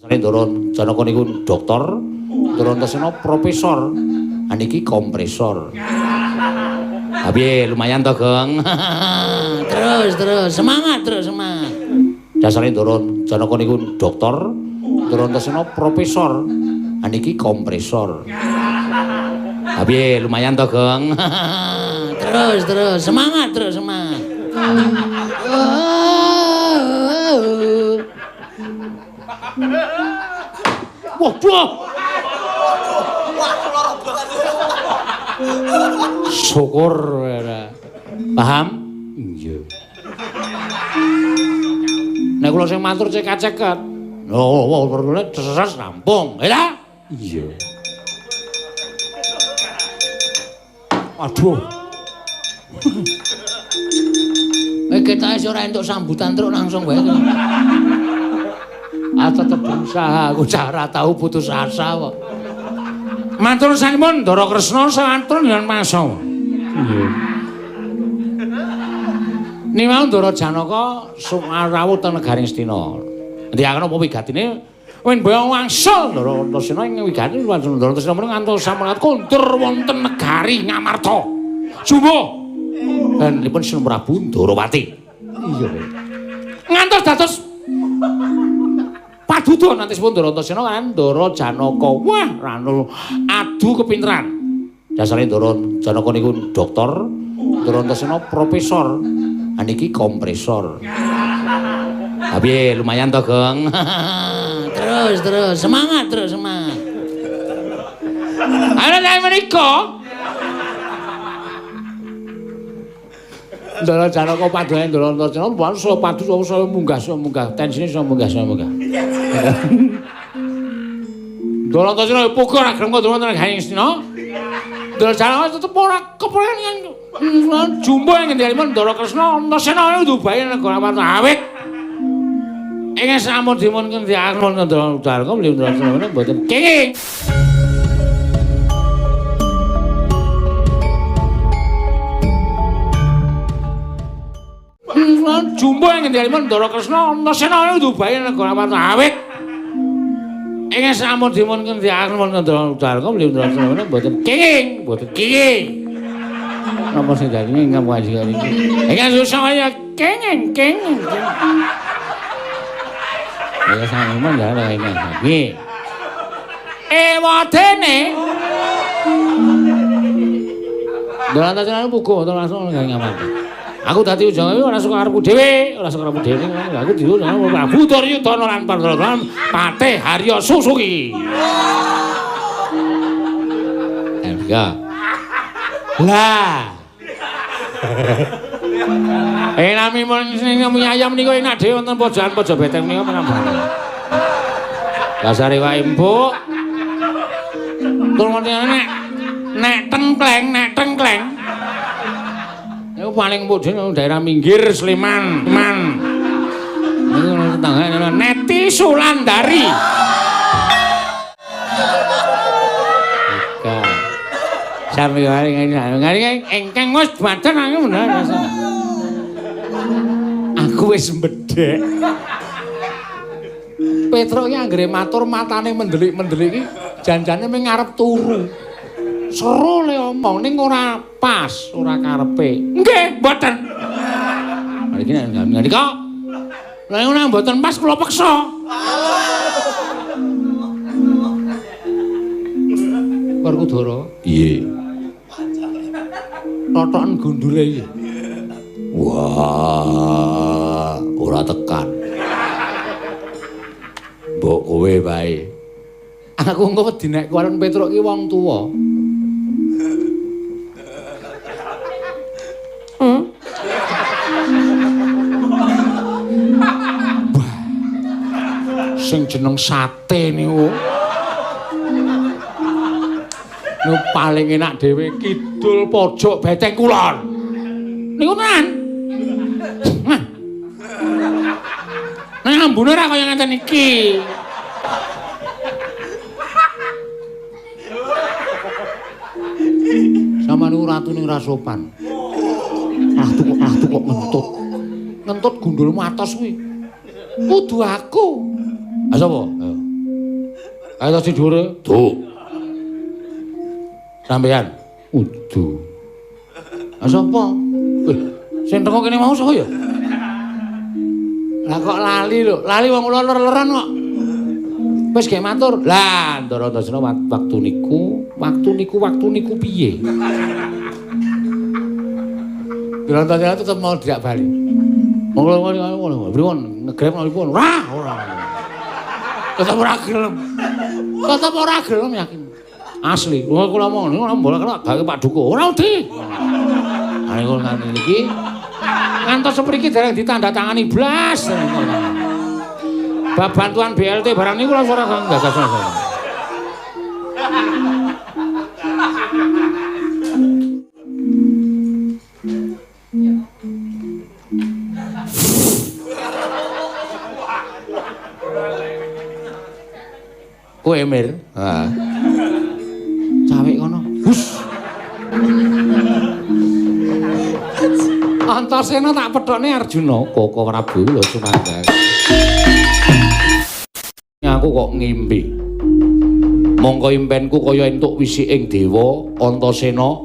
Ndara Janaka niku doktor, Ndara Antasena profesor, niki kompresor. Ha piye lumayan to, Gong? Terus terus semangat terus semangat. Dasare Ndara Janaka niku doktor, Ndara Antasena profesor, niki kompresor. Ha piye lumayan to, Gong? Terus terus semangat terus semangat. Waduh. Wah, lara banget. Syukur ora. Paham? Iya. Nek kula sing matur cekak-ceket. Oh, oh, perlune ses rampung, ya ta? Iya. Aduh. Ketoke ora entuk sambutan truk langsung wae. Ah tetep berusaha, aku cara tahu putus asa kok. Matur sampun Ndara Kresna sawanten dengan masa. Nggih. Niwau Ndara Janaka rawuh teng negaring Astina. Ngendikaken apa wigatine? Wen boyong wangsul Ndara Antasena ing wigati Ndara Antasena menika ngantos sampun kondur wonten negari Ngamarta. Jumbo. Dipun Sun Prabu Ndarawati. Iya. Ngantos dados paduda nanti pun Ndara Antasena kan Ndara Janaka. Wah, ranu adu kepinteran. Dasare Ndara Janaka niku doktor, Ndara Antasena profesor, niki kompresor. Ha piye lumayan to, Gong? Terus terus semangat terus semangat. Ayo nek menika. Ndara Janaka padane Ndara Antasena saya padu saya munggah saya munggah tensine saya munggah saya munggah. Ndara Antasena puga ora gelem kok wonten negari Astina. Ndara Janaka tetep ora kepengen jumbo ing ngendikanipun Ndara Kresna Antasena ndubahi negara Amarta awit. Ing sampun dipun ngendikaken Ndara Janaka beliau Ndara Antasena mboten kenging. Jumbo ing ngendikanipun Ndara Kresna Antasena ndubahi negara Amarta awit. Ing sampun dipun ngendikaken Ndara Janaka beliau Ndara Antasena mboten kenging, mboten kenging. Napa sing dadi ingkang panjenengan iki? Ingkang susah ya kenging, kenging. Ya sampun ya ingkang. Nggih. Ewadene Ndara Antasena puga mboten langsung ngamarta. Aku dadi ujang ora suka karepku dhewe, ora suka karepku dhewe. Aku diundang Prabu Duryudana lan Pandhawa Patih Harya Susuki. Ya. Lah. Nami sing mie ayam niku enak dhewe wonten pojokan pojok beteng niku menambah. Dasare wae empuk. Tur nek nek tengkleng, nek tengkleng. Niku paling empuk dhewe daerah minggir Sleman, Man. Niku tetanggane Neti Sulandari. Ika. Sami wae ngene ingkang wis badan aku bener. Aku wis mbedhek. Petruk iki anggere matur matane mendelik-mendelik iki janjane mung ngarep turu. Seru le omong ning ora pas, ora karepe. Nggih, mboten. Iki nek ngendika. Lah nek mboten pas kula peksa. Werkudara. Piye? Totoken gundule iki. Wah, ora tekan. Mbok kowe wae. Aku engko wedi nek kuwaron Petruk ki wong tuwa. Wah. Sing jeneng sate niku. Niku paling enak dhewe kidul pojok beteng kulon. Niku tenan. Nah. Nek ambune ora kaya ngeten iki. Sama niku ratune ora sopan. Ah tuh kok ngentut. Ngentut gundulmu atos kuwi. Kudu aku. Ah sapa? Ayo. Ayo sing dhuwure. Duh. Sampeyan. Udu. Ah sapa? Sing teko kene mau sapa ya? Lah kok lali lho. Lali wong kula ler-leran kok. Wis gek matur. Lah, Ndara Antasena waktu niku piye? Ndara Antasena tetep mau dijak bali. Monggo pripun ngegrep pripun? Ora, ora. Tetep ora gelem. Tetep ora gelem yakin. Asli. Wong kula omong ora mbola kena gawe Pak Duko. Ora wedi. Ha niku nganti niki ngantos sepriki dereng ditandatangani blas. Bab bantuan BLT barang niku langsung ora gagas. Kowe Mir. Heeh. Cawek kono. Hus. Antasena tak pethokne Arjuna, Koko Prabu lho sumangga. Aku kok ngimpi. Mongko impenku kaya entuk wisiking dewa Antasena,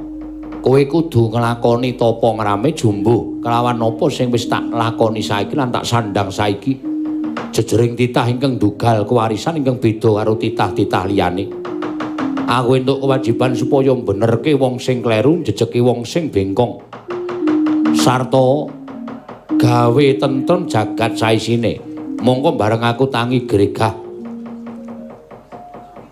kowe kudu nglakoni tapa ngrame jumbuh kelawan apa sing wis tak lakoni saiki lan tak sandang saiki. Jejering titah ingkang dugal kewarisan ingkang beda karo titah-titah liyane. Aku entuk kewajiban supaya benerke wong sing kleru, jejeke wong sing bengkong. Sarta gawe tentrem jagat saisine. Mongko bareng aku tangi gregah.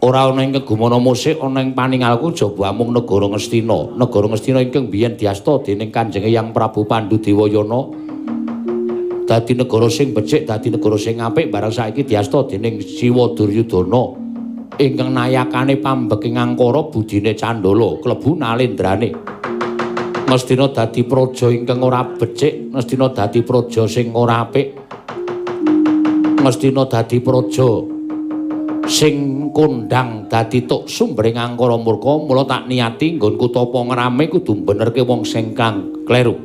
Ora ana ing gumana musik ana ing paningalku jaba amung negara Ngastina. Negara Ngastina ingkang biyen diasta dening Kanjeng Eyang Prabu Pandu Dewayana. Dadi negara sing becik, dadi negara sing apik bareng saiki diasta dening Siwa Duryudana ingkang nayakane pambeking angkara budine Candala klebu nalendrane. Ngastina dadi praja ingkang ora becik, Ngastina dadi praja sing ora apik. Ngastina dadi praja sing kondhang dadi tuk sumbering angkara murka, mula tak niati nggonku tapa ngrame kudu benerke wong sing kang kleru.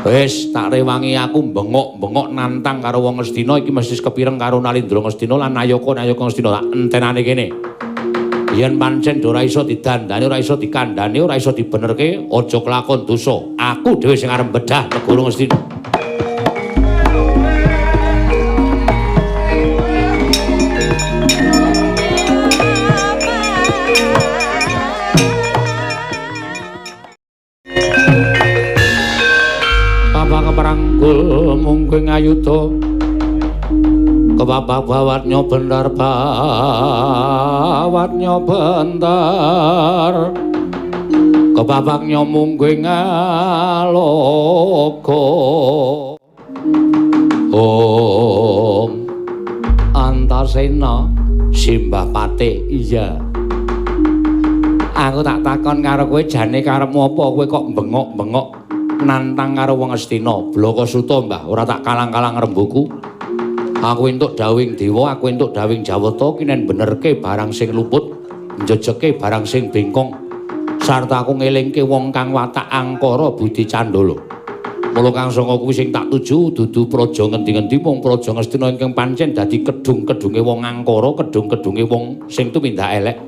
Wis tak rewangi aku bengok-bengok nantang karo wong Ngastina iki mesti kepireng karo Nalindra Ngastina lan nayaka-nayaka Ngastina tak entenane kene. Yen pancen ora iso didandani, ora iso dikandhani, ora iso dibenerke, aja kelakon dosa. Aku dhewe sing arep bedah negara Ngastina. Keparanggul mungking ayuda kepapak bawatnya bentar bawatnya bentar kepapaknya mungking aloka. Om Antasena simbah pate. Iya, aku tak takon karo kowe jane karepmu apa kowe kok bengok-bengok nantang karo wong Ngastina. Blaka suta Mbah, ora tak kalang-kalang rembuku. Aku entuk dawing dewa, aku entuk dawing Jawata kinen benerke barang sing luput, njejeke barang sing bengkong. Sarta aku ngelingke wong kang watak angkara budi candala. Mula kang sanga kuwi sing tak tuju dudu praja ngendi-ngendi mung praja Ngastina ingkang pancen dadi kedung-kedunge wong angkara, kedung-kedunge wong sing tumindak elek.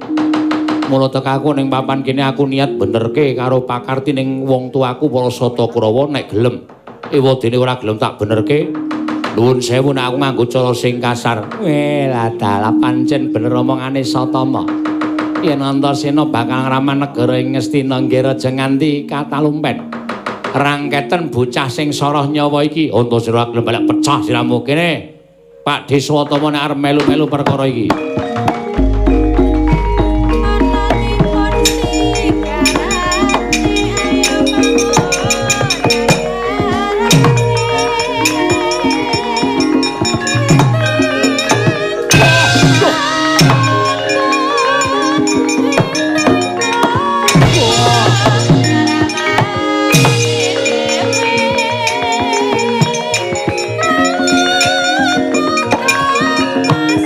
Mula teka aku ning papan kene aku niat benerke karo pakarti ning wong tuaku para Sata Kurawa nek gelem. Ewadene ora gelem tak benerke. Nuwun sewu nek aku nganggo cara sing kasar. Weh, lah dalah pancen bener omongane Satama. Yen Antasena bakal ngraman negara ing Ngastina nggih raja nganti katalumpen. Rangketen bocah sing soroh nyawa iki. Antasena ora gelem balik pecah siramu kene. Pak Deswatama nek arep melu-melu perkara iki.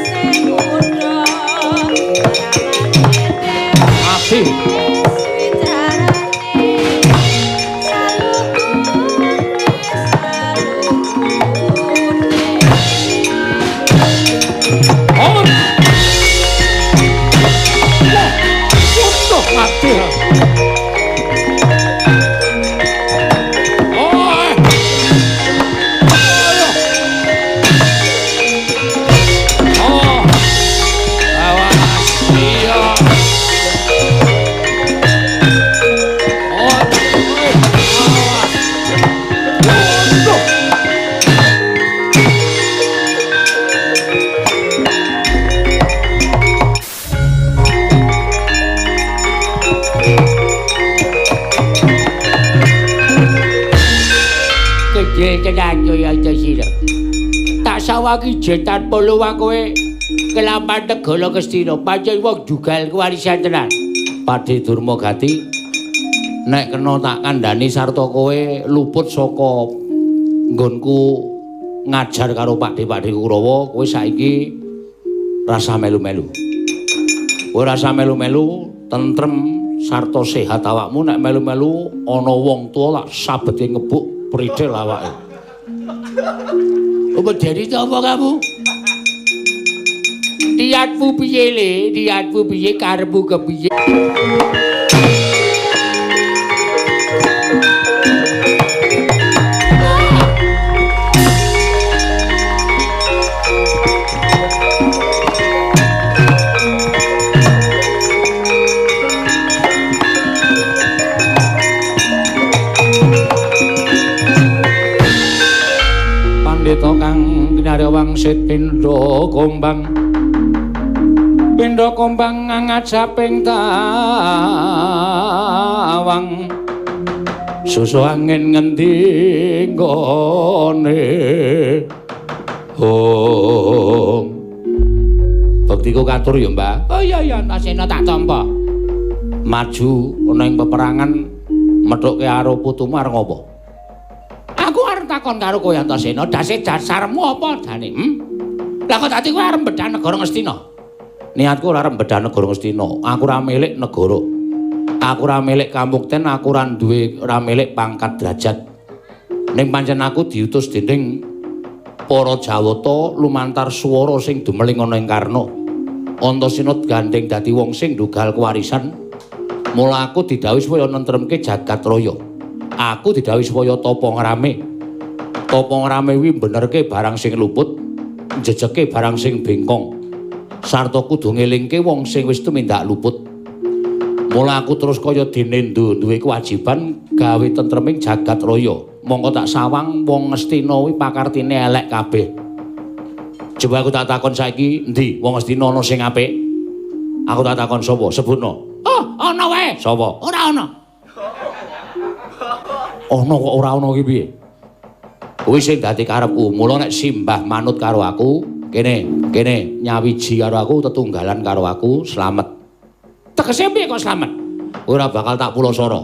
Sing Sawaki jetan polo kowe kelapan negara Ngastina pancen wong jugal kewarisan tenan. Padhe Durma Gati nek kena tak kandhani sarta kowe luput saka nggonku ngajar karo Pakdhe-pakdhe Kurawa, kowe saiki rasa melu-melu. Kowe rasa melu-melu tentrem sarta sehat awakmu, nek melu-melu ana wong tuwa lak sabete ngebuk prithil awake. Apa dari sapa kamu? Niatmu piye le? Niatmu piye? Karepmu kepiye? Pandhita kang kinarya wangsit pindha kombang. Pindha kombang ngajaping tawang. Susu angin ngendi nggone. Oh. Bektiku katur ya, Mbah. Oh iya iya, Antasena tak tampa. Maju ana ing peperangan methuke karo putumu arep ngopo? Aku arep takon karo kowe Antasena, dase dasarmu apa jane? Lah kok dadi kowe arep mbedhah negara Ngastina? Niatku ora arep mbedhah negara Ngastina. Aku ora milik negara. Aku ora milik kamukten, aku ora duwe, ora milik pangkat derajat. Ning pancen aku diutus dening para Jawata lumantar swara sing dumeling ana ing Karna. Antasena gandeng dadi wong sing ndugal kewarisan. Mula aku didhawuhi supaya nentremke jagat raya. Aku didhawuhi supaya tapa ngrame. Tapa ngrame kuwi benerke barang sing luput, njejeke barang sing bengkong. Sarta kudu ngelingke wong sing wis tumindak luput. Mula aku terus kaya dene duwe kewajiban gawe tentreming jagat raya. Mongko tak sawang wong Ngastina kuwi pakartine elek kabeh. Coba aku tak takon saiki, endi wong Ngastina ana sing apik? Aku tak takon sapa? Sebutno. Oh, ana wae. Sapa? Ora ana. Ana kok ora ana ki piye? Kuwi sing dadi karepku. Mula nek simbah manut karo aku, kene, kene nyawiji karo aku, tetunggalan karo aku, slamet. Tegese piye kok slamet? Ora bakal tak pulasara.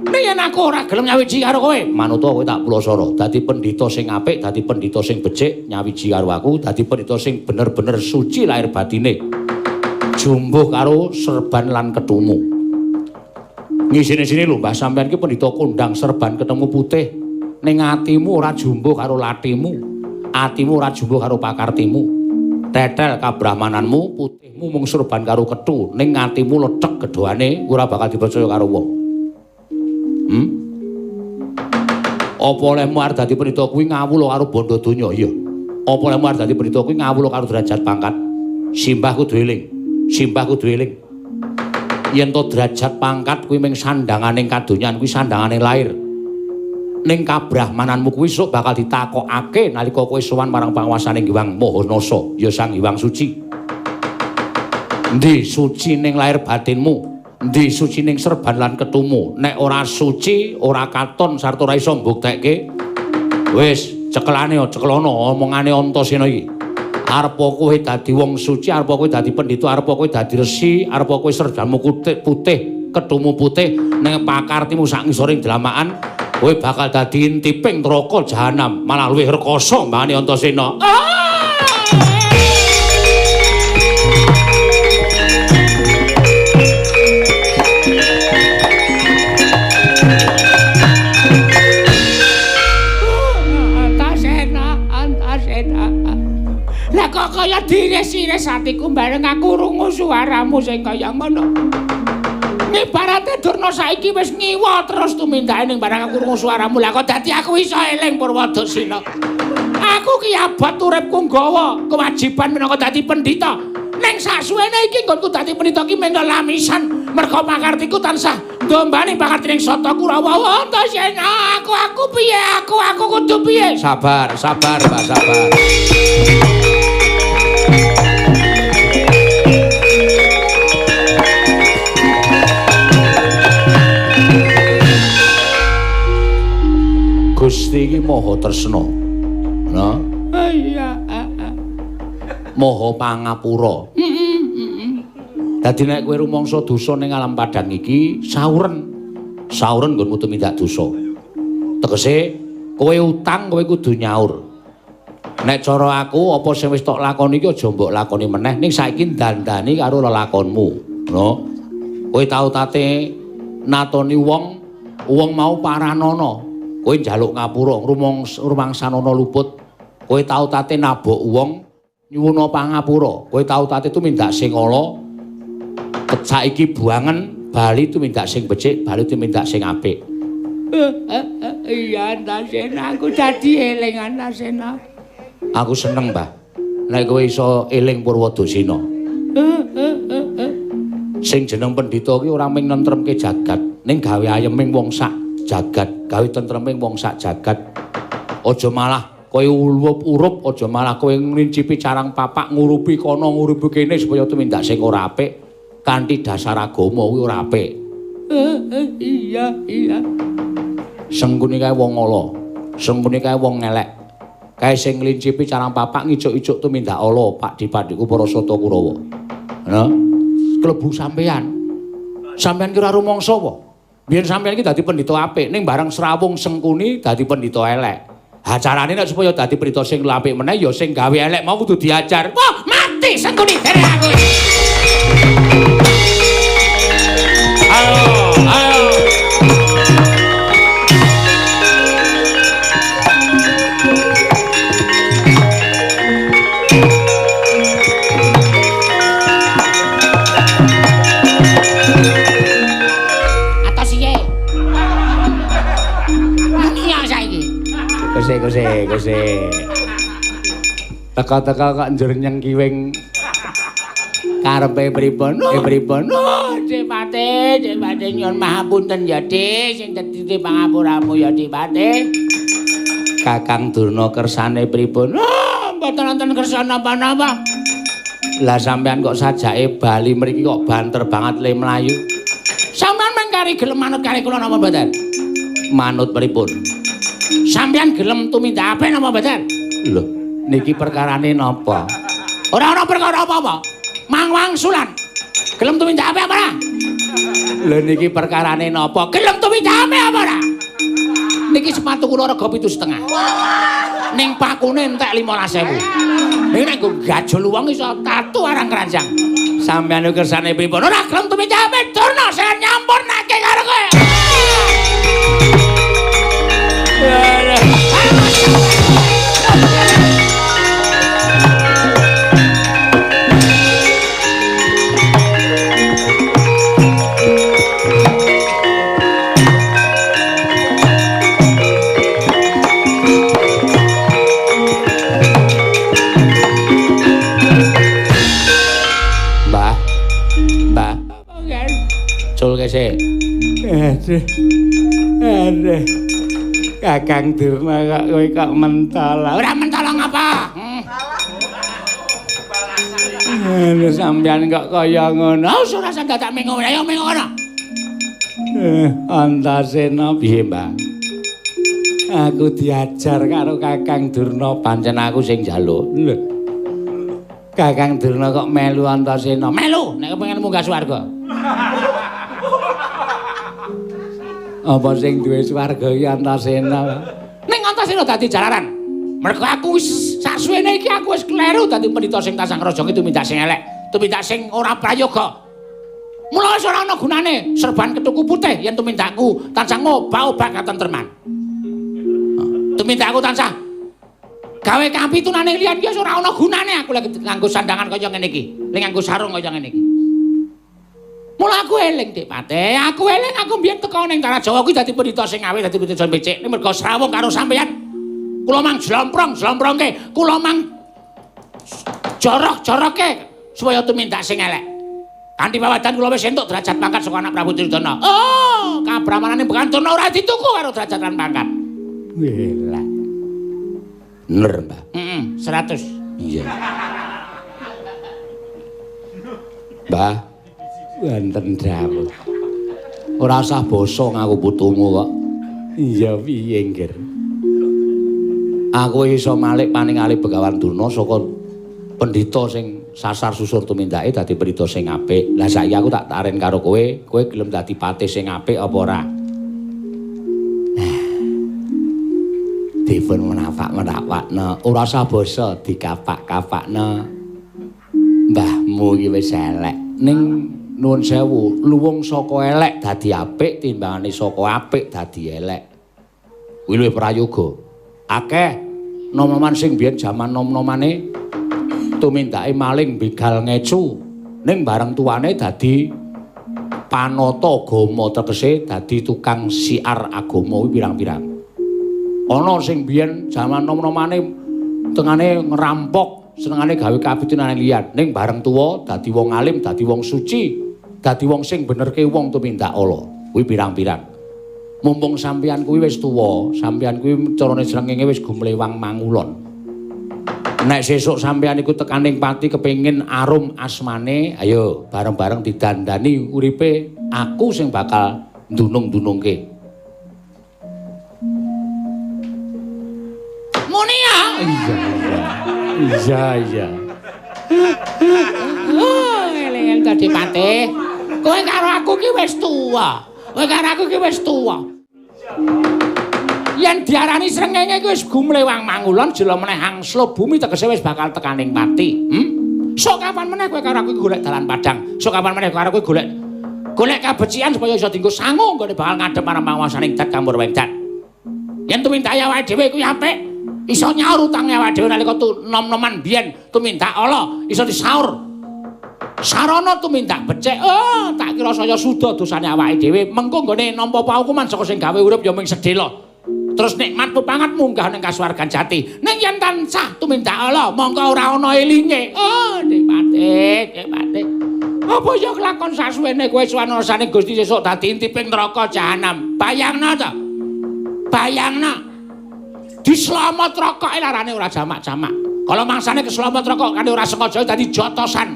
Nek yen aku ora gelem nyawiji karo kowe, manut kowe tak pulasara. Dadi pendhita sing apik, dadi pendhita sing becik, nyawiji karo aku, dadi pendhita sing bener-bener suci lahir batine. Jumbuh karo serban lan ketumu. Ngisine-sine lho Mbah, sampean ki pendhita kondang serban ketemu putih. Ning atimu ora jumbuh karo latimu. Atimu ora jumbuh karo pakartimu. Tetel kabrahmananmu, putihmu mung serban karo ketu, ning atimu lethek gedhoane ora bakal dipercaya karo wong. Apa olehmu arep dadi pendhita kuwi ngawula karo bondo donya? Iya. Apa olehmu arep dadi pendhita kuwi ngawula karo derajat pangkat? Simbah kudu eling. Simbah kudu eling. Yen to derajat pangkat kuwi mung sandhanganing kadonyan, kuwi sandhangane lair. Ning kabrahmananmu kuwi sok bakal ditakokake nalika kowe sowan marang panguwasane Hyang Maha Nasa, ya Sang Hyang Suci. Endi suci ning lahir batinmu, endi suci ning serban lan ketumu. Nek ora suci, ora katon sarta ora iso mbuktekke. Wis, cekelane cekelono omongane Antasena iki. Arep kowe dadi wong suci, arep kowe dadi pendhita, arep kowe dadi resi, arep kowe serbanmu putih, ketumu putih, ning pakartimu sak ngisoring dlamakan, kowe bakal dadi intiping neraka jahanam, malah luwih rekoso mbane Antasena. Antasena, Antasena. Lah kok kaya diris-iris atiku bareng aku krungu suaramu sing kaya ngono. Ibarate Durna saiki wis ngiwa terus tumindake ning barang aku krungu suaramu. Lah kok dadi aku iso eling Purwadasina. Aku ki abot uripku nggawa kewajiban minangka dadi pendhita. Ning saksuwene iki nggonku dadi pendhita ki mung lamisan merga pakartiku tansah ndombani pakarti ning Sata Kurawa. Antasena, aku piye? Aku kudu piye? Sabar, sabar, Mbak, sabar. Gusti iki maha tresna. Nah, iya. Maha pangapura. Dadi nek kowe rumangsa dosa ning alam padhang iki, sauren. Sauren nggonmu tumindak dosa. Tegese kowe utang kowe kudu nyaur. Nek cara aku apa sing wis tok lakoni iki aja mbok lakoni meneh, ning saiki dandani karo lelakonmu. No. Kowe tau tate natoni wong, wong mau paranana. Kowe njaluk ngapura, rumangsanana luput. Kowe tau tate nabok wong nyuwuna pangapura. Kowe tau tate tumindak sing ala. Saiki buangen bali tumindak sing becik, bali tumindak sing apik. Iya, Antasena, aku dadi eling Antasena. Aku seneng, Mbah. Nek kowe iso eling Purwadasina. Sing jeneng pendhita ki ora mung nentremke jagat, ning gawe ayeming wong sak jagat, gawe tentreming wong sak jagat. Aja malah kowe ulup-urup, aja malah kowe ngrincipi carang papak ngurupi kono ngurupi kene supaya tumindak sing ora apik kanthi dasar agama kuwi ora apik. Iya, iya. Sengkuni kae wong ala, sengkuni kae wong elek. Kae sing ngrincipi carang papak ngicuk-icuk tumindak ala pakdi-pakdiku para Sata Kurawa. Nah, klebu sampean. Sampean ki ora rumangsa apa? Biyen sampean iki dadi pendhita apik, ning bareng srawung Sengkuni dadi pendhita elek. Ha carane nek supaya dadi pendhita sing apik meneh ya sing gawe elek mau kudu diajar. Wah, mati Sengkuni dene aku. Ayo, ayo. Kose, kose. Teka-teka kok njur nyengkiwing karepe pripun? Pripun? Oh, Dipate, Dipate nyuwun mahapunten ya, Dik, sing dadi pangapuramu ya, Dipate. Kakang Durna kersane pripun? Oh, mboten wonten kersa napa-napa. Lah sampean kok sajake bali mriki kok banter banget le mlayu. Sampean mengkari gelem manut kali kula napa mboten? Manut pripun? Sampeyan gelem tumindak apik napa mboten? Lho, niki perkarane napa? Ora ana perkara apa-apa. Mangwangsulan. Gelem tumindak apik apa ora? Lho niki perkarane napa? Gelem tumindak apik apa ora? Niki sepatu kula rega 7,5. Ning pakune entek 15.000. Niki nek nggo gajul wong iso tatu arang keranjang. Sampeyan kersane pripun? Ora gelem tumindak apik, Durna sing nyampurnake karo kowe. Mbah, Mbah, cul kese. Aduh, aduh. Kakang Durna kok kowe kok mentol. Ora mentol ngapa? Lha sampean kok kaya ngono. Oh, ora usah dadak mengo. Ayo mengo kono. Antasena piye, Mbah? Aku diajar karo Kakang Durna, pancen aku sing njaluk. Lho. Kakang Durna kok melu Antasena? Melu nek kepengin munggah swarga. Apa sing duwe swarga iki Antasena? Ning Antasena dadi jalaran. Mergo aku wis saksuwene iki aku wis kleru dadi pendhita sing tansah ngraja ki tumindak sing elek, tumindak sing ora prayoga. Mula wis ora ana gunane serban kethuku putih yen tumindakku tansah ngobah-obah katentreman. Tumindakku tansah gawe kapitunane liyan ki wis ora ana gunane aku lagi nganggo sandangan kaya ngene iki, ning nganggo sarung kaya ngene iki. Mula aku eling Dik Patih, aku eling aku mbiyen teka ning Tanah Jawa kuwi dadi pendhita sing awet, dadi pendhita becik ning mergo srawung karo sampeyan. Kula mang jlomprong-jlomprongke, kula mang jorok-jorokke supaya tumindak sing elek. Kanthi pawadan kula wis entuk derajat pangkat saka anak Prabu Duryudana. Oh, kabramanane Bekanturna ora dituku karo derajat lan pangkat. Welah. Bener, Mbah. Heeh, 100. Iya. Mbah, wonten dawuh. Ora usah basa ngaku putumu kok. Iya, piye, Ngger? Aku iso malik paningali Begawan Durna saka pendhita sing sasar susur tumindake dadi pendhita sing apik. Lah saiki aku tak taren karo kowe, kowe gelem dadi patih sing apik apa ora? Nah. Dipun menapak-menapakno, ora usah basa dikapak-kapakno. Mbahmu iki wis elek. Ning nuwun sewu, luwung saka elek dadi apik timbangane saka apik dadi elek. Kuwi luwih prayoga. Akeh nom-noman sing biyen jaman nom-nomane tumindake maling begal ngecu ning bareng tuane dadi panata agama, tegese dadi tukang siar agama kuwi pirang-pirang. Ana sing biyen jaman nom-nomane tengane ngerampok, senengane gawe kabetinen liyan, ning bareng tuwa dadi wong alim, dadi wong suci, dadi wong sing benerke wong tumindak ala. Kuwi pirang-pirang. Mumpung sampeyan kuwi wis tuwa, sampeyan kuwi carane srengenge wis gumlewang mangulon. Nek sesuk sampeyan iku tekaning pati kepengin arum asmane, ayo bareng-bareng didandani uripe, aku sing bakal ndunung-ndunungke. Muni ya? Iya, iya. Iya, iya. Oh, eling-eling dadi patih. Kowe karo aku ki wis tuwa. Kowe karo aku ki wis tuwa. Yen diarani srengenge kuwi wis gumlewang mangulon, jela meneh angslup bumi tegese wis bakal tekaning pati. Sok kapan meneh kowe karo aku golek dalan padang. Sok kapan meneh karo kowe golek golek kabecikan supaya iso dienggo sangu nggone bakal ngadhep marang panguwasaning Dat Kamur Wendat. Yen tumindake awake dhewe kuwi apik, iso nyaur utange awake dhewe nalika nom-noman biyen tumindak ala iso disaur. Sarana tumindak becik. Oh, tak kira saya suda dosane awake dhewe. Mengko nggone nampa paukuman saka sing gawe urip ya mung sedhela. Terus nikmat pepangat munggah ning kasuwargan jati. Ning yen tansah tumindak ala, mongko ora ana elinge. Oh, Dik Patih, Dik Patih. Apa ya kelakon sasuwene kowe suwan rasane Gusti sesuk dadi intiping neraka jahanam. Bayangno to. Bayangno. Dislamot rokoke larane ora jamak-jamak. Kala mangsane keslamot rokok kane ora sengaja dadi jotosan.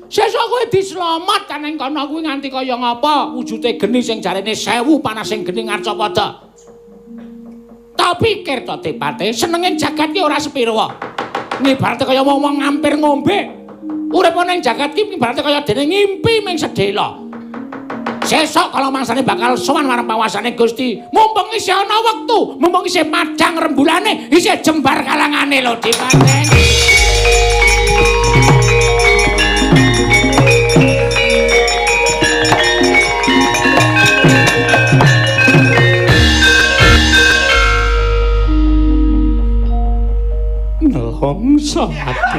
Sesuk kowe dislamot ning kono kuwi nganti kaya ngapa wujude geni sing jarene 1000 panas sing geni ngarcapada. Tak pikir to Dik Patih, senenge jagat ki ora sepiro. Ngibarate kaya wong-wong ngampir ngombe. Urip ning jagat ki ibarate kaya dene ngimpi ming sedhela. Sesuk kala mangsane bakal sowan marang pawasane Gusti, mumpung isih ana wektu, mumpung isih padhang rembulane, isih jembar kalangane lho Dik Patih. Nelongso ati.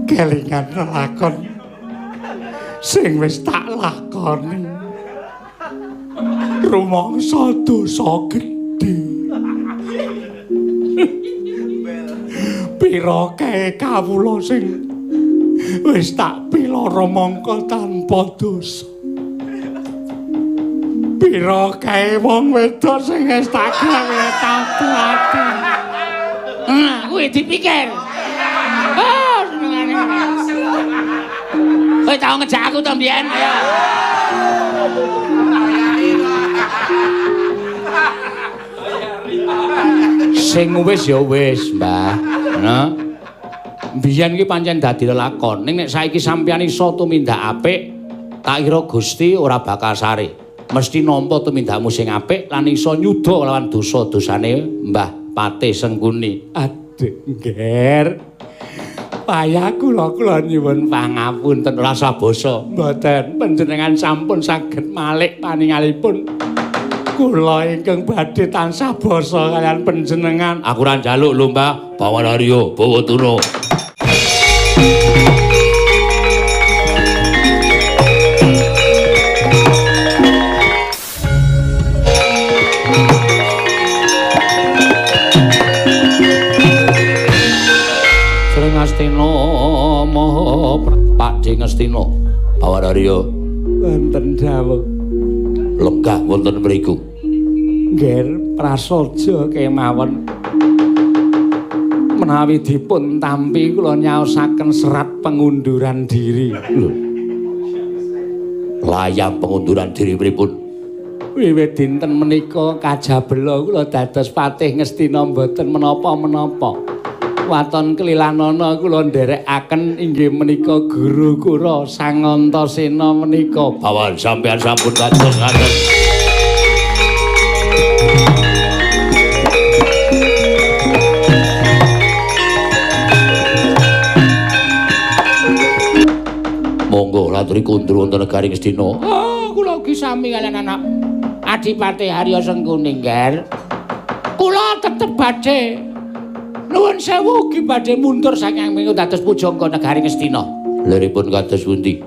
Kelingan lakon sing wis tak lakoni. Rumangsa dosa gedhe. Pira kae kawula sing wis tak pilara mangka tanpa dosa. Pira kae wong wedok sing wis tak gawe tanpa ati. Kuwi dipikir. Oh, senengane. Kowe tau ngejak aku to mbiyen? Ayo. Sing wis ya wis, Mbah. Nah. Mbiyen iki pancen dadi lelakon. Ning nek saiki sampeyan iso tumindak apik, tak kira Gusti ora bakal sare. Mesti nampa tumindakmu sing apik lan iso nyuda lawan dosa-dosane Mbah Patih Sengkuni. Aduh, Ngger. Payah kula kula nyuwun pangapunten rasa basa. Mboten, panjenengan sampun saged malik paningalipun. Kula ingkang badhe tansah basa kaliyan panjenengan. Aku ora njaluk lho, Mbah. Bawa Arya, bawa tuna. Sring Astina Maha Pakde Ngastina Bawararya wonten dawuh lenggah wonten mriku. Ngger prasaja kemawon menawi dipun tampi kula nyaosaken serat pengunduran diri. Lho. Layang pengunduran diri pripun? Wiwit dinten menika kajabela kula dados patih Ngastina mboten menapa-menapa. Waton kelilanana kula nderekaken inggih menika guru kula Sang Antasena menika. Bawan sampeyan sampun kados ngaten. Monggo laturi kundur wonten negari Ngastina. Oh, kula ugi sami kaliyan anak Adipati Harya Sengkuni, Ngger. Kula tetep badhe nuwun sewu ugi badhe mundur saking mriku dados pujangga negari Ngastina. Liripun kados pundi?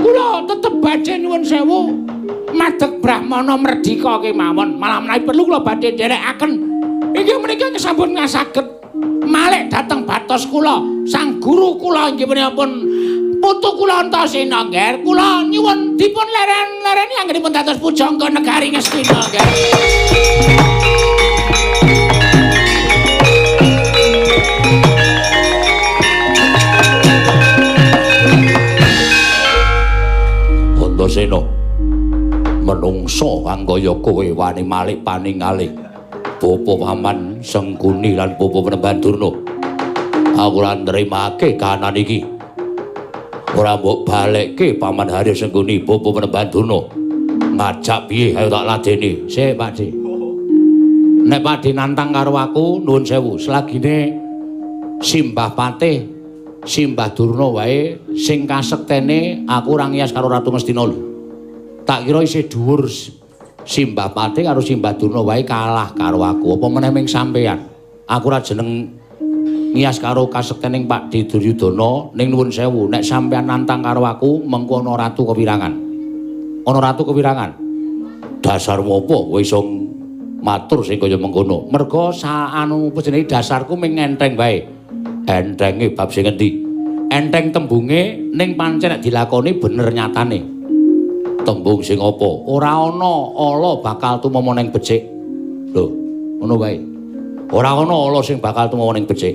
Kula tetep badhe nuwun sewu madeg brahmana merdika kemawon. Malah menawi perlu kula badhe nderekaken inggih menika sampun ngasaget malik dhateng batos kula. Sang guru kula inggih menika pun putu kula Antasena, Ngger. Kula nyuwun dipun leren-lereni anggenipun dados pujangga negari Ngastina, Ngger. Antasena, menungso kang kaya kowe wani malik paningale bapa paman Sengkuni lan bapa Panembahan Durna. Aku ora nrimake kahanan iki. Ora mbok balekke paman Harya Sengkuni bapa Panembahan Durna. Ngajak piye ayo tak ladeni. Sik, Pakde. Nek Pakde nantang karo aku nuwun sewu, selagine Simbah Patih Simbah Durna wae sing kasektene aku ora ngiyas karo Ratu Ngastina lho. Tak kira isih dhuwur Simbah Patih karo Simbah Durna wae kalah karo aku. Apa meneh ming sampeyan? Aku ora jeneng ngiyas karo kasektening Pakde Duryudana ning nuwun sewu, nek sampeyan nantang karo aku mengko ana ratu kewirangan. Ana ratu kewirangan. Dasarmu apa kowe iso matur sing kaya mengkono? Merga anu apa jenenge dasarku ming enteng wae. Entenge bab sing endi? Enteng tembunge ning pancen nek dilakoni bener nyatane. Tembung sing apa? Ora ana ala bakal tumama ning becik. Lho, ngono wae. Ora ana ala sing bakal tumama ning becik.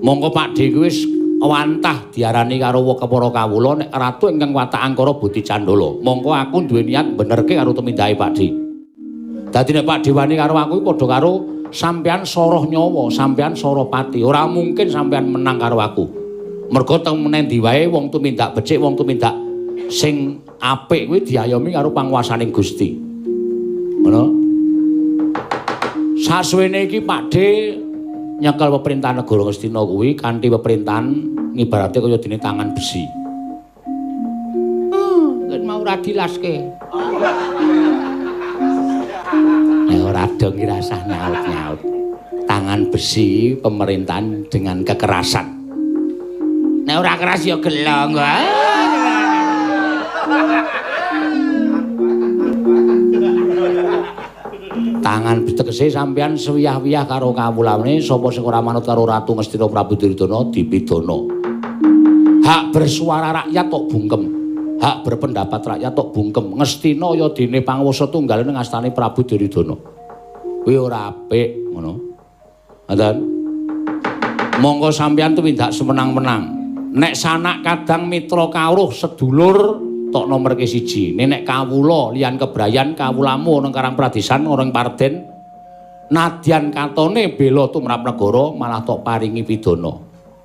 Mongko Pakde kuwi wis wantah diarani karo para kawula nek ratu ingkang watak angkara budi candala. Mongko aku duwe niat benerke karo tumindake Pakde. Dadi nek Pakde wani karo aku padha karo sampeyan soroh nyawa, sampeyan soroh pati. Ora mungkin sampeyan menang karo aku. Merga temen endi wae wong tumindak becik, wong tumindak sing apik kuwi diayomi karo panguwasaning Gusti. Ngono. Sasuwene iki Pakde nyekel peperintahan negara Ngastina kuwi kanthi peperintahan ngibarate kaya dene tangan besi. Ket mau ora dilaske. Nek ora dong ki rasah nyaut-nyaut. Tangan besi pemerintahan dengan kekerasan. Nek ora keras ya gelong. Tangan tegese sampeyan sewiyah-wiyah karo kawulane sapa sing ora manut karo Ratu Ngastina Prabu Duryudana dipidana. Hak bersuara rakyat tok bungkem. Hak berpendapat rakyat tok bungkem. Ngastina ya dene panguwasa tunggal ning astane Prabu Duryudana. Kuwi ora apik ngono. Ngoten. Monggo sampeyan tumindak semenang-menang. Nek sanak kadang mitra kawruh sedulur tok nomor ke siji. Nek kawula liyan kebrayan kawulamu ana Karang Pradesan ana ing Parden nadyan katone bela tumrap negara malah tok paringi pidana.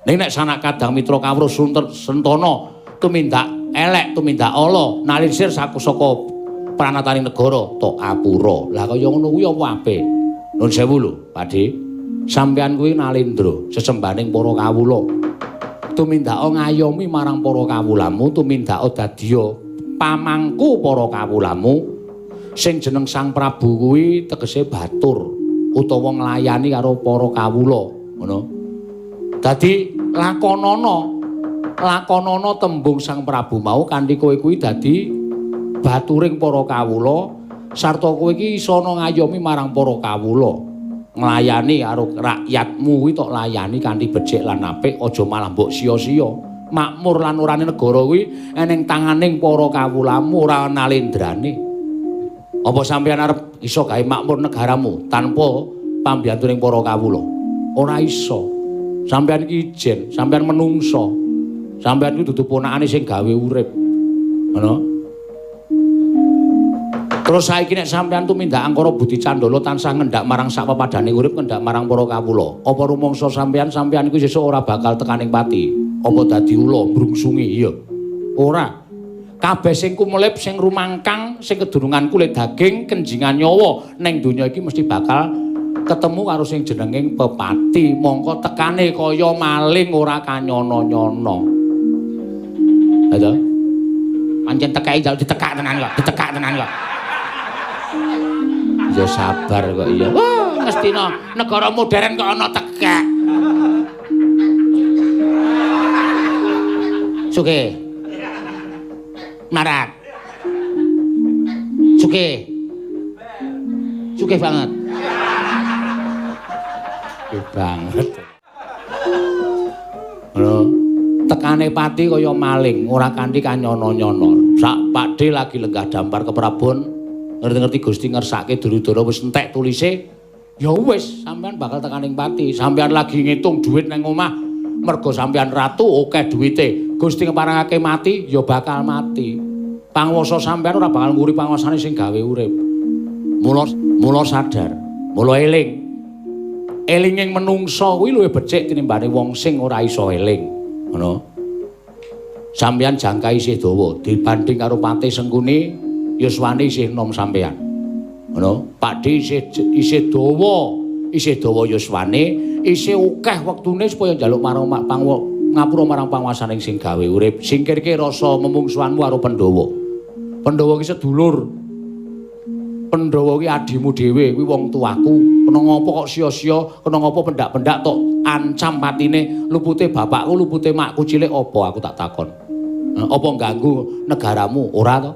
Ning nek sanak kadang mitra kawruh sentana tumindak elek tumindak ala nalisir saka pranataning negara tok apura. Lah kaya ngono kuwi apa apik? Nuwun sewu lho, Pakde. Sampeyan kuwi nalendra sesembahaning para kawula. Tumindaka ngayomi marang para kawulamu, tumindaka dadiya pamangku para kawulamu. Sing jeneng Sang Prabu kuwi tegese batur utawa nglayani karo para kawula, ngono. Dadi lakonana Lakonana tembung Sang Prabu mau kanthi kowe kuwi dadi baturing para kawula sarta kowe iki iso ngayomi marang para kawula. Nglayani karo rakyatmu kuwi tok layani kanthi becik lan apik, aja malah mbok sia-sia. Makmur lan orane negara kuwi eneng tanganing para kawulamu ora nalendrane. Apa sampeyan arep iso gawe makmur negaramu tanpa pambiyantuning para kawula? Ora iso. Sampeyan iki ijen, sampeyan menungso. Sampeyan kuwi dudu ponakane sing gawe urip. Ngono. Terus saiki nek sampeyan tumindak angkara budi candala tansah ngendak marang sak pepadane urip, ngendak marang para kawula. Apa rumangsa sampeyan sampeyan iku sesuk ora bakal tekaning pati? Apa dadi ula mbrungsungi? Iya. Ora. Kabeh sing kumelip, sing rumangkang, sing kedurungan kulit daging, kenjingan nyawa ning donya iki mesti bakal ketemu karo sing jenenging pepati. Mongko tekane kaya maling ora kanyono-nyono. Ha to? Pancen tekake njaluk ditekak tenan kok, ditekak tenan kok. Ya sabar kok iya. Wah, Ngastina negara modern kok ana tekek. Sugih. Marat. Sugih. Sugih banget. Sugih banget. Ngono. Tekane pati kaya maling, ora kanthi kanyono-nyono. Sak Pakde lagi lenggah dampar ke Prabon, ngerti-ngerti Gusti ngersake Duryudana wis entek tulise, ya wis sampean bakal tekaning pati. Sampean lagi ngitung duit nang omah, mergo sampean ratu akeh duwite. Gusti ngeparengake mati, ya bakal mati. Panguwasa sampean ora bakal nguri panguwasane sing gawe urip. Mula sadar, mula eling. Elinging menungsa kuwi luwih becik tinimbane wong sing ora iso eling. Ngono. Sampeyan jangka isih dawa dibanding karo Patih Sengkuni, yuswane isih enom sampeyan. Ngono. Pakde isih dawa, isih dawa yuswane, isih akeh wektune supaya njaluk marang ngapura marang panguwasaning sing gawe urip. Singkirke rasa memungsuhanmu karo Pandhawa. Pandhawa ki sedulur. Pandhawa ki adimu dhewe, kuwi wong tuaku. Kena ngopo kok sia-sia, kena ngopo pendak-pendak tok ancam patine, lupute bapakku, lupute makku cilik apa aku tak takon. Apa ngganggu negaramu? Ora to.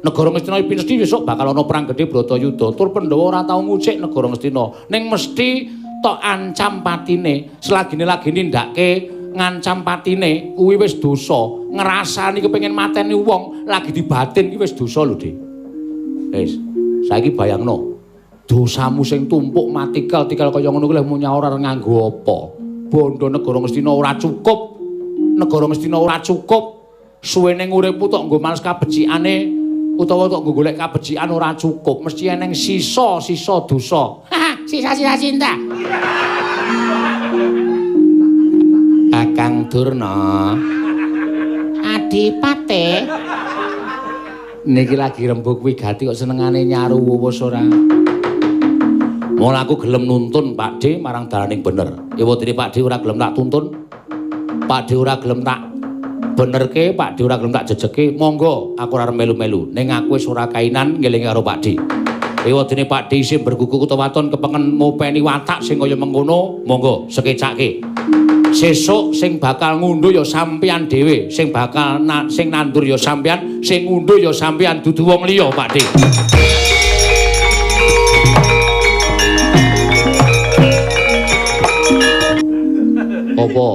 Negara Ngastina mesti besok bakal ana perang gedhe Bratayuda. Tur Pandhawa ora tau ngucik negara Ngastina. Ning mesti tok ancam patine, selagine lagi nindake ngancam patine kuwi wis dosa. Ngrasani kepengin mateni wong lagi dibatin ki wis dosa lho, Dik. Wis, saiki bayangno. Dosamu sing tumpuk matikel-tikel kaya ngono kuwi leh munyaur arep nganggo apa? Bondo negara Ngastina ora cukup. Negara Ngastina ora cukup. Suwene uripmu tok nggo males kabecikane utawa tok nggo golek kabecikan ora cukup. Mesti eneng sisa-sisa dosa. Sisa-sisa cinta. Kakang Durna. Adipate. Niki lagi rembug wigati kok senengane nyaru wuwus ora. Mula aku gelem nuntun Pakde marang dalaning bener. Ewadene Pakde ora gelem tak tuntun. Pakde ora gelem tak benerke, Pakde ora gelem tak jejeke. Monggo aku ora melu-melu. Ning aku wis ora kainan ngelingi karo Pakde. Ewadene Pakde isih bergugu utawa waton kepengen ngopeni watak sing kaya mengkono, monggo sekecake. Sesuk sing bakal ngundhuh ya sampeyan dhewe, sing bakal sing nandur ya sampeyan, sing ngundhuh ya sampeyan, dudu wong liya Pakde. Apa?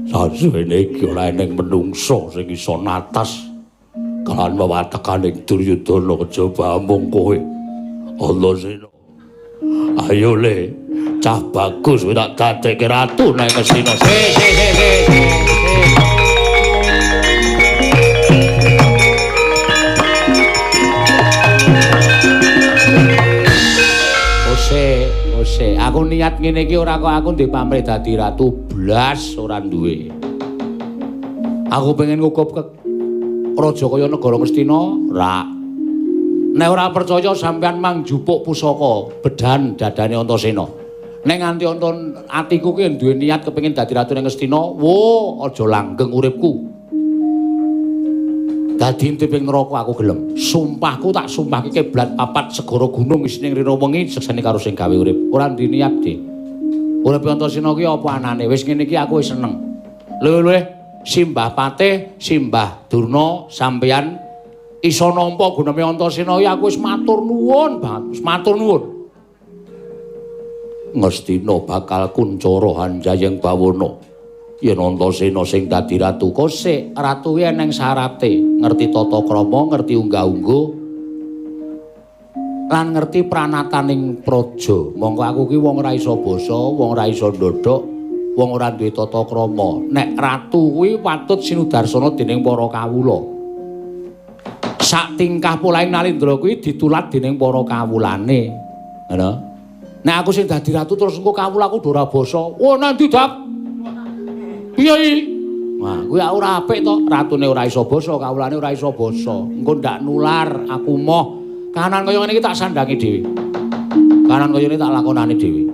Sasuwene iki ora eneng menungsa sing iso natas kalawan wewatekaning Duryudana kejaba amung kowe. Antasena. Ayo le, cah bagus kowe tak dadekke ratu nang Ngastina. Se se se se. Ose, ose, aku niat ngene iki ora kok aku ndek pamrih dadi ratu blas ora duwe. Aku pengen ngukup ke raja kaya negara Ngastina, ra. Nek ora percaya sampean mang jupuk pusaka bedan dadane Antasena. Nek nganti atiku ki duwe niat kepengin dadi ratu ning Ngastina, wo aja langgeng uripku. Dadi intip ing neraka aku gelem. Sumpahku tak sumpahke kiblat papat segara gunung isine rina wengi sekseni karo sing gawe urip. Ora ndek niat, Dik. Urip Antasena ki apa anane? Wis ngene iki aku wis seneng. Luwih-luwih Simbah Patih, Simbah Durna sampeyan iso nampa guneme Antasena ya aku wis matur nuwun banget, wis matur nuwun. Ngastina bakal kuncara hanjayeng bawana. Yen Antasena sing dadi ratu kosek, ratu kuwi eneng syarate, ngerti tata krama, ngerti unggah-ungguh, lan ngerti pranataning praja. Mongko aku ki wong ora iso basa, wong ora iso ndodhok, wong ora duwe tata krama. Nek ratu kuwi patut sinudarsana dening para kawula. Sak tingkah polahe Nalindra kuwi ditulat dening para kawulane. Ngono. Nek aku sing dadi ratu terus engko kawulaku do ora basa. Oh, nanti dap. Piye iki? Wah, kuwi ora apik to. Ratune ora iso basa, kawulane ora iso basa. Engko ndak nular, aku moh. Kahanan kaya ngene iki tak sandangi dhewe. Kahanan kaya ngene tak lakonane dhewe.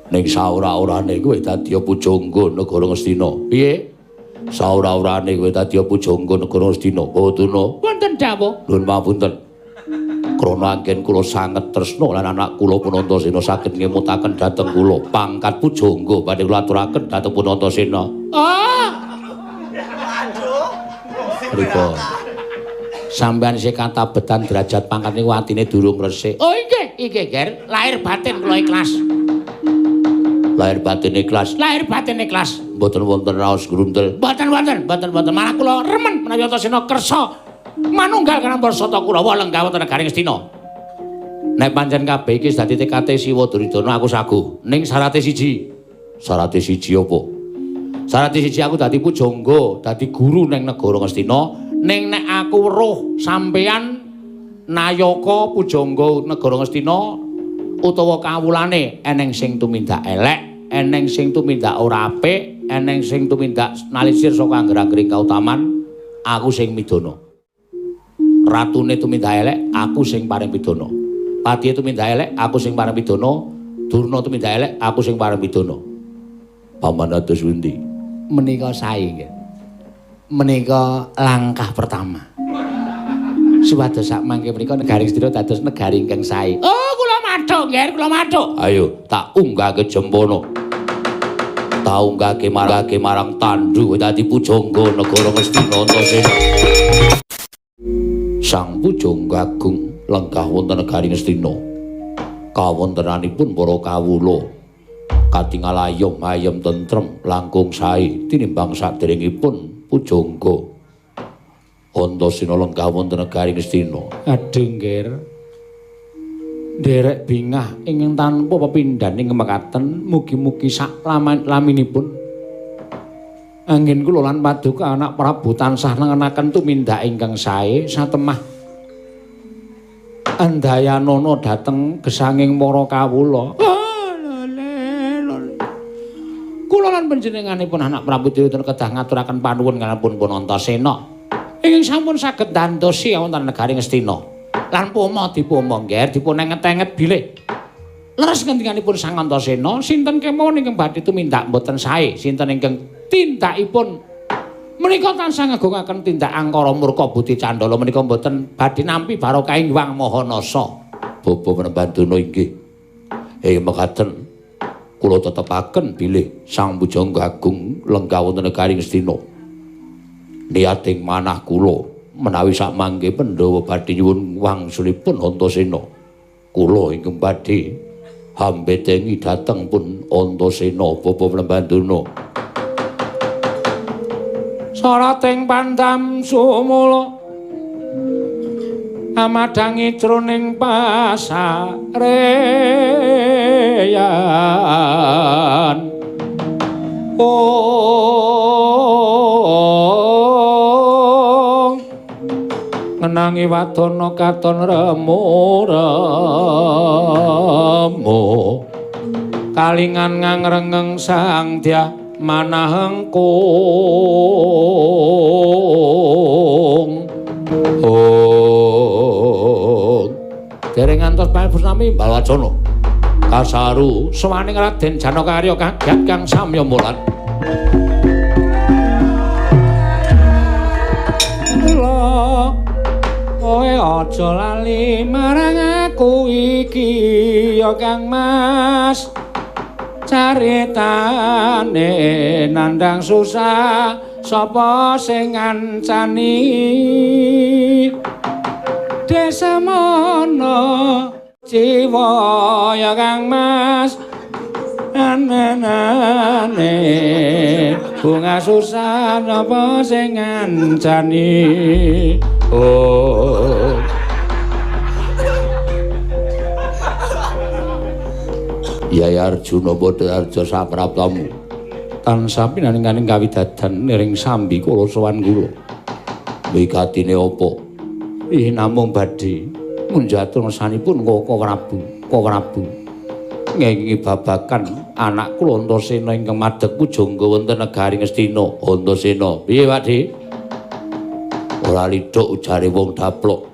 Ning saora-orane kowe dadi pujangga negara Ngastina. Piye? Saora-orane kowe dadi pujangga negara Ngastina. Bawadana. Wonten dawuh. Nuwun pangapunten. Krana anggen kula sanget tresna lan anak kula pun Antasena saged ngemutaken dhateng kula pangkat pujangga badhe kula aturaken dhateng pun Antasena. Ah. Aduh. Pripun? Sampeyan isih katabetan derajat pangkat niku atine durung resik. Oh inggih, inggih, Ger. Lahir batin kula ikhlas. Lahir batin ikhlas. Lahir batin ikhlas. Mboten wonten raos grundel. Mboten wonten, mboten wonten. Malah kula remen menawi Antasena kersa manunggal kanampa Sata Kurawa lenggah wonten negari Ngastina. Nek pancen kabeh iki dadi tekate Siwa Duryudana aku sagu. Ning syarate siji. Syarate siji apa? Syarate siji aku dadi pujangga, dadi guru ning negara Ngastina. Ning nek aku weruh sampeyan nayaka pujangga negara Ngastina utawa kawulane eneng sing tumindak elek, eneng sing tumindak ora apik, eneng sing tumindak nalisir saka angger-anggering kautaman, aku sing midana. Ratune tumindak elek, aku sing paring pidana. Patihe tumindak elek, aku sing paring pidana. Durna tumindak elek, aku sing paring pidana. Paman atus pundi? Menika sae nggih. Menika langkah pertama. Supados sak mangke menika negari Ngastina dados negari ingkang sae. Oh, kula mathuk, nggih, kula mathuk. Ayo, tak unggahke jempono. Tak unggahke marang tandu dadi pujangga negara Ngastina Antasena. Sang Pujangga Agung lenggah wonten negari Ngastina. Kawontenanipun para kawula katingal ayom ayem tentrem langkung sae tinimbang saderengipun pujangga Antasena lenggah wonten negari Ngastina. Aduh, Nger. Nderek bingah ingkang tanpa pepindhan ing mekaten mugi-mugi sak laminipun anggen kula lan paduka anak Prabu tansah nengenaken tumindak ingkang sae satemah andayanana dhateng gesanging para kawula. Kula lan panjenenganipun anak Prabu Duryudana kedah ngaturaken panuwun kalampun pun Antasena ingkang sampun saged ndandosi wonten negari Ngastina. Lan poma dipoma ngger dipun enget-enget bilih leres ngendikanipun Sang Antasena sinten kemawon ingkang badhe tumindak mboten sae, sinten ingkang tindakipun menika tansah ngagungaken tindak angkara murka budi candala menika mboten badhe nampi barokah Hyang Maha Nasa. Bapa Prembandana inggih. Mekaten kula tetepaken bilih Sang Pujangga Agung lenggah wonten negari Ngastina. Niating manah kula menawi sak mangke Pandhawa badhe nyuwun wangsulipun Antasena. Kula ingkang badhe hambetengi dhateng pun Antasena Bapa Prembandana. Sarating pandam sumula amadhangi jroning pasareyan. Oh, ngenangi wadana katon remo-remo kalingan ngangrengeng sang dyah manahengkung. Oh, dereng ngantos pamusnami Balwacana kasaru sowaning Raden Janakarya kaget kang samya mulat. Kula kowe aja lali marang aku iki ya Kang Mas. Caritane nandang susah sapa sing ngancani desa mono jiwa ya Kang Mas anane bunga susah napa sing ngancani. Oh Yai Arjuna Badarja sapraptamu tansah pinaringaning kawidadan niring sambi kula sowan kula. Wigatine apa? Ih namung badhe munjatur ngersanipun Koko Prabu, Koko Prabu ngengingi babagan anak kula Antasena ingkang madhep pujangga wonten negari Ngastina. Antasena, piye Pak Dik? Ora lidhuk ujare wong daplok.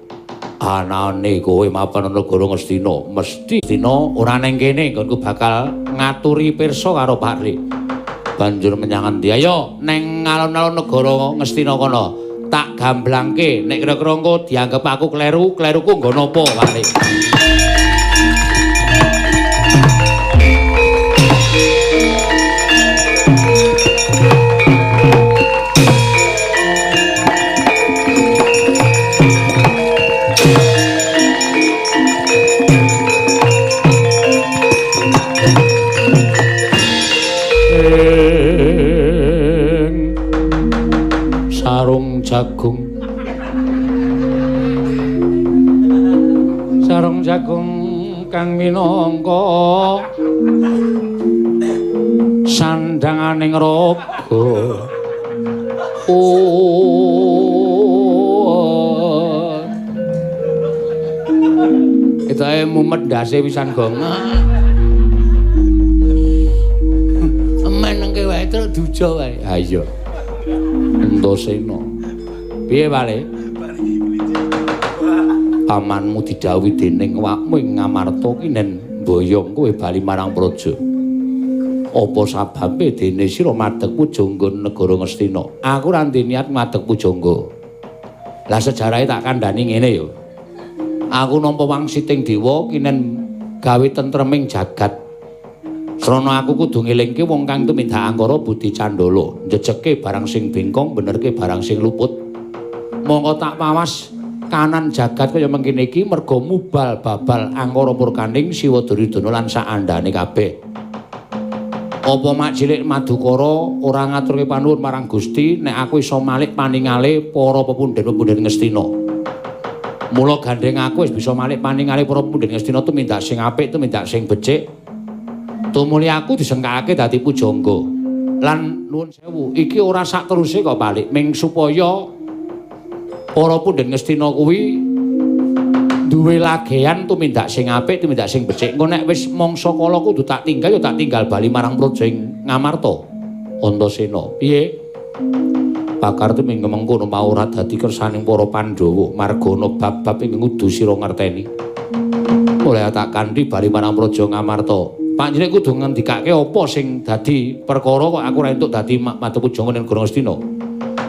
Anane kowe mapan negara Ngastina, mesti Ngastina ora neng kene nggonku bakal ngaturi pirsa karo Pak Dik. Banjur menyang endi? Ayo neng alun-alun negara Ngastina kono. Tak gamblangke nek kira-kira engko dianggep aku kleru, kleruku nggo napa Pak Dik? Sarung jagung, sarung jagung kang minangka sandhanganing raga. Oh, ketoke mumet ndase pisan gong. Menengke wae terus duja wae. Ha iya. Antasena. Piye Pak? Pamanmu didhawuhi dening awakmu ing Ngamarta ki nen mboyong kowe bali marang praja. Apa sababe dene sira madhep pujangga negara Ngastina? Aku ora ndek niat madhep pujangga. Lah sejarahe tak kandhani ngene ya. Aku nampa wangsiting dewa kinen gawe tentreming jagat. Srana aku kudu ngelingke wong kang tumindak angkara budi candala, njejeke barang sing bengkong, benerke barang sing luput. Mongko tak pawas kanan jagat kaya mengkene iki merga mubal babal angkara murkaning Siwa Duryudana lan saandhane kabeh. Apa mak cilik Madukara ora ngaturke panuwun marang Gusti nek aku iso malik paningale para pepundhen-pepundhen Ngastina. Mula gandheng aku wis bisa malik paningale para pepundhen Ngastina tumindak sing apik, tumindak sing becik. Tumuli aku disengkakake dadi pujangga. Lan nuwun sewu, iki ora sak teruse kok balik, ming supaya para pundhen Ngastina kuwi duwe lagean tumindak sing apik, tumindak sing becik. Engko nek wis mangsa kala kudu tak tinggal ya tak tinggal bali marang praja ing Ngamarta. Antasena, piye? Bakar tuminggu mengkono mau ora dadi kersaning para Pandhawa, marga ana bab-bab ingkang kudu sira ngerteni. Mulai tak kanthi bali marang praja Ngamarta. Panjenengan kudu ngendikake apa sing dadi perkara kok aku ora entuk dadi madhep pujangga ning negara Ngastina.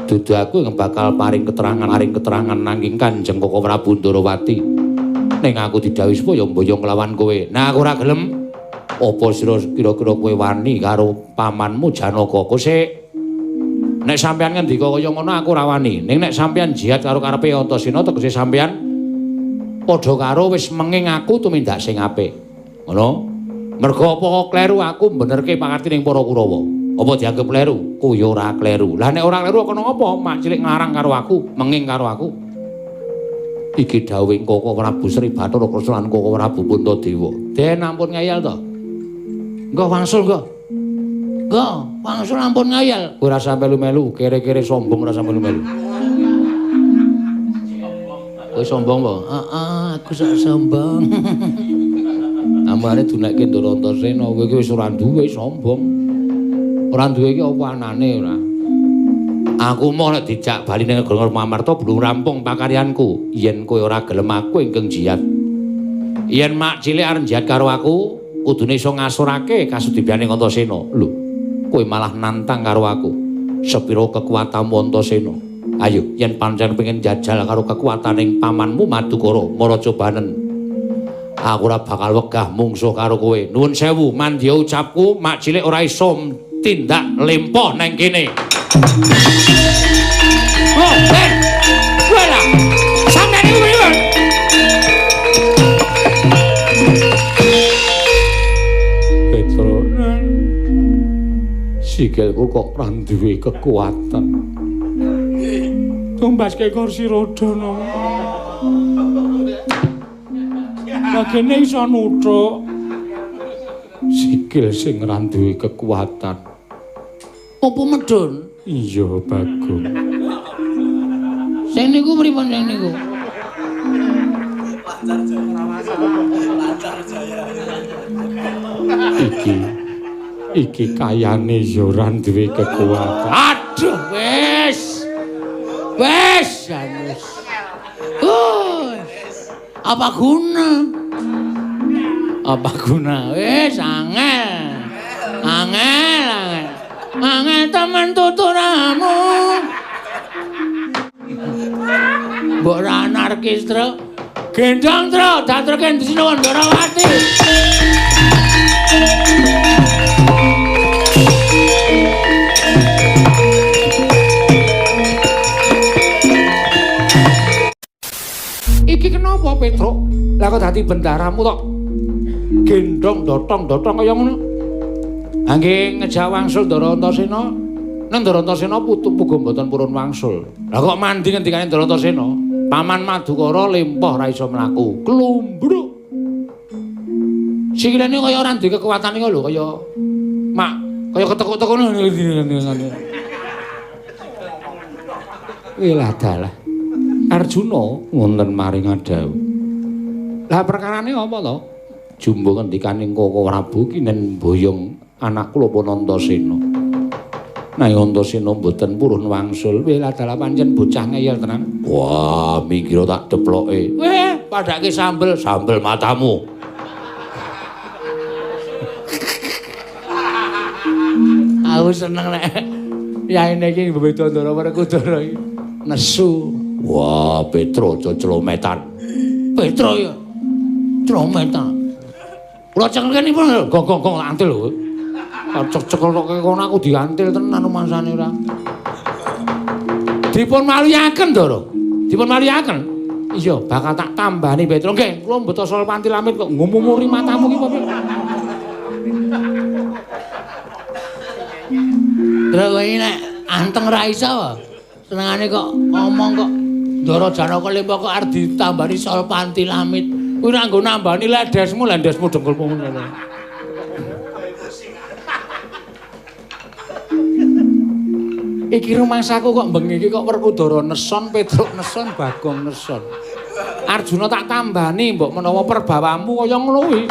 Dudu aku ingkang bakal paring keterangan nanging Kanjeng Koko Prabu Ndorowati. Ning aku didhawuhi supaya mboyong nglawan kowe. Nah aku ora gelem. Apa sira kira-kira kowe wani karo pamanmu Janaka? Kosik. Nek sampeyan ngendika kaya ngono aku ora wani. Ning nek sampeyan jihad karo karepe Antasena tegese sampeyan padha karo wis menging aku tumindak sing apik. Ngono. Mergo apa kleru aku benerke pakarti ning para Kurawa. Apa dianggep kleru? Ku ya ora kleru. Lah nek ora kleru kena apa? Mak cilik nglarang karo aku, menging karo aku. Iki dawuhing Koko Prabu Sri Bathara Kresna lan Koko Prabu Puntadewa. Den ampun ngayal to. Engko wangsul engko. Engko wangsul ampun ngayal. Ora sampe melu-melu, kere-kere sombong ora sampe melu-melu. Kowe sombong apa? Heeh, aku sok sombong. Amane dunekke Ndara Antasena, kowe iki wis ora duwe sombong. Ora duwe iki apa anane ora? Aku mau nek dijak bali ning negara Ngamarta belum rampung pakaryanku. Yen kowe ora gelem aku ingkang jihad. Yen mak cilik arep jihad karo aku, kudune iso ngasurake kasudibyane Antasena. Lho, kowe malah nantang karo aku. Sepiro kekuatanmu Antasena? Ayo, yen pancen pengen jajal karo kekuataning pamanmu Madukara, mara cobanen. Aku ora bakal wegah mungsuh karo kowe. Nuwun sewu, mandya ucapku, mak cilik ora iso tindak lempoh nang kene. Oh, ben. Wala. Sampeyan niku pripun? Petro, sikilku kok ora duwe kekuatan. Tumbaske kursi roda no. Bagene iso nuthuk. Sikil sing ora duwe kekuatan. Apa medhun? Iya, Bagong. Sing niku pripun sing niku? Lancar jaya. Lancar jaya. Iki kayane ya ora duwe kekuatan. Aduh, wis. Wis, wis. Apa guna? Apa guna? Wis angel. Angel, angel. Angel temen tuturamu. Mbok ora anarkis, Truk. Gendong, Truk, datruke ndi sinuwun Ndorowati. Iki kenapa, Petruk? Lah kok dadi bendaramu tok? Gendong dotong-dotong kaya ngono. Angge ngejak wangsul Ndara Antasena. Nang Ndara Antasena putu puga mboten purun wangsul. Lah kok mandi ngendikane Ndara Antasena? Paman Madukara lempoh ora iso mlaku. Klumbruk. Sikilane kaya ora duwe kekuatan iku lho, kaya mak kaya ketekuk-tekuk ngono. Wilah dalah. Arjuna wonten maring dawuh. Lah perkarane apa to? Jumbo ngendikaning Koko Prabu kinen boyong anak kula pun Antasena. Nanging Antasena mboten purun wangsul. Wilah dalah pancen bocah ngeyel tenan. Wah, minggir tak deploke. Weh, padake sambel, sambel matamu. Aku seneng nek yaine iki beda Ndara Werkudara iki nesu. Wah, Petro clometan. Petro ya. Clometan. Kula cekelke pun lho, gong-gong antil lho. Cek-cekel kok kono aku diantil tenan rumangsane ora. Dipun maliyaken, Ndara. Dipun maliyaken. Iya, bakal tak tambani Petro. Nggih, kula mbeto sol pantil amit kok ngumumuri matamu ki apa piye? Terus kowe nek anteng ra iso. Senengane kok ngomong kok Ndara Janaka Lempo kok arep ditambani sol pantil amit. Kuwi ora nggo nambani ledesmu, lendesmu dengkulmu ngono. Iki rumangsaku kok bengi iki kok Werkudara neson, Petruk neson, Bagong neson. Arjuna tak tambani mbok menawa perbawamu kaya ngono kuwi.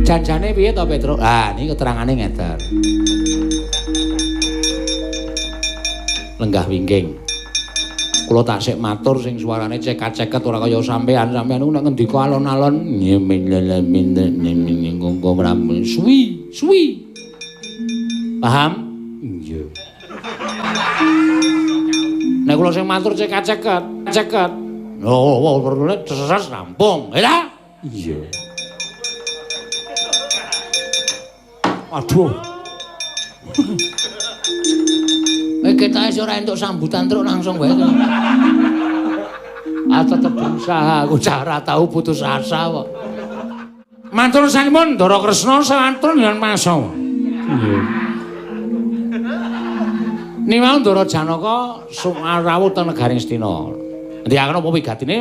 Janjane piye to, Petruk? Ah, niki keterangane ngeten. Lenggah wingking. Kula taksik matur sing suarane cekat-ceket ora kaya sampean. Sampean niku nek ngendika alon-alon suwi, suwi. Paham? Iya. Nek kula sing matur cekat-ceket, ceket. Oh, terus rampung, ya? Iya. Aduh. Kowe ketoke ora entuk sambutan truk langsung wae. Ah tetep berusaha, aku cara tau putus asa kok. Matur sampun Ndara Kresna sawantun yen masa. Nggih. Niwang Ndara Janaka rawuh teng negaring Astina. Ngendikaken apa wigatine?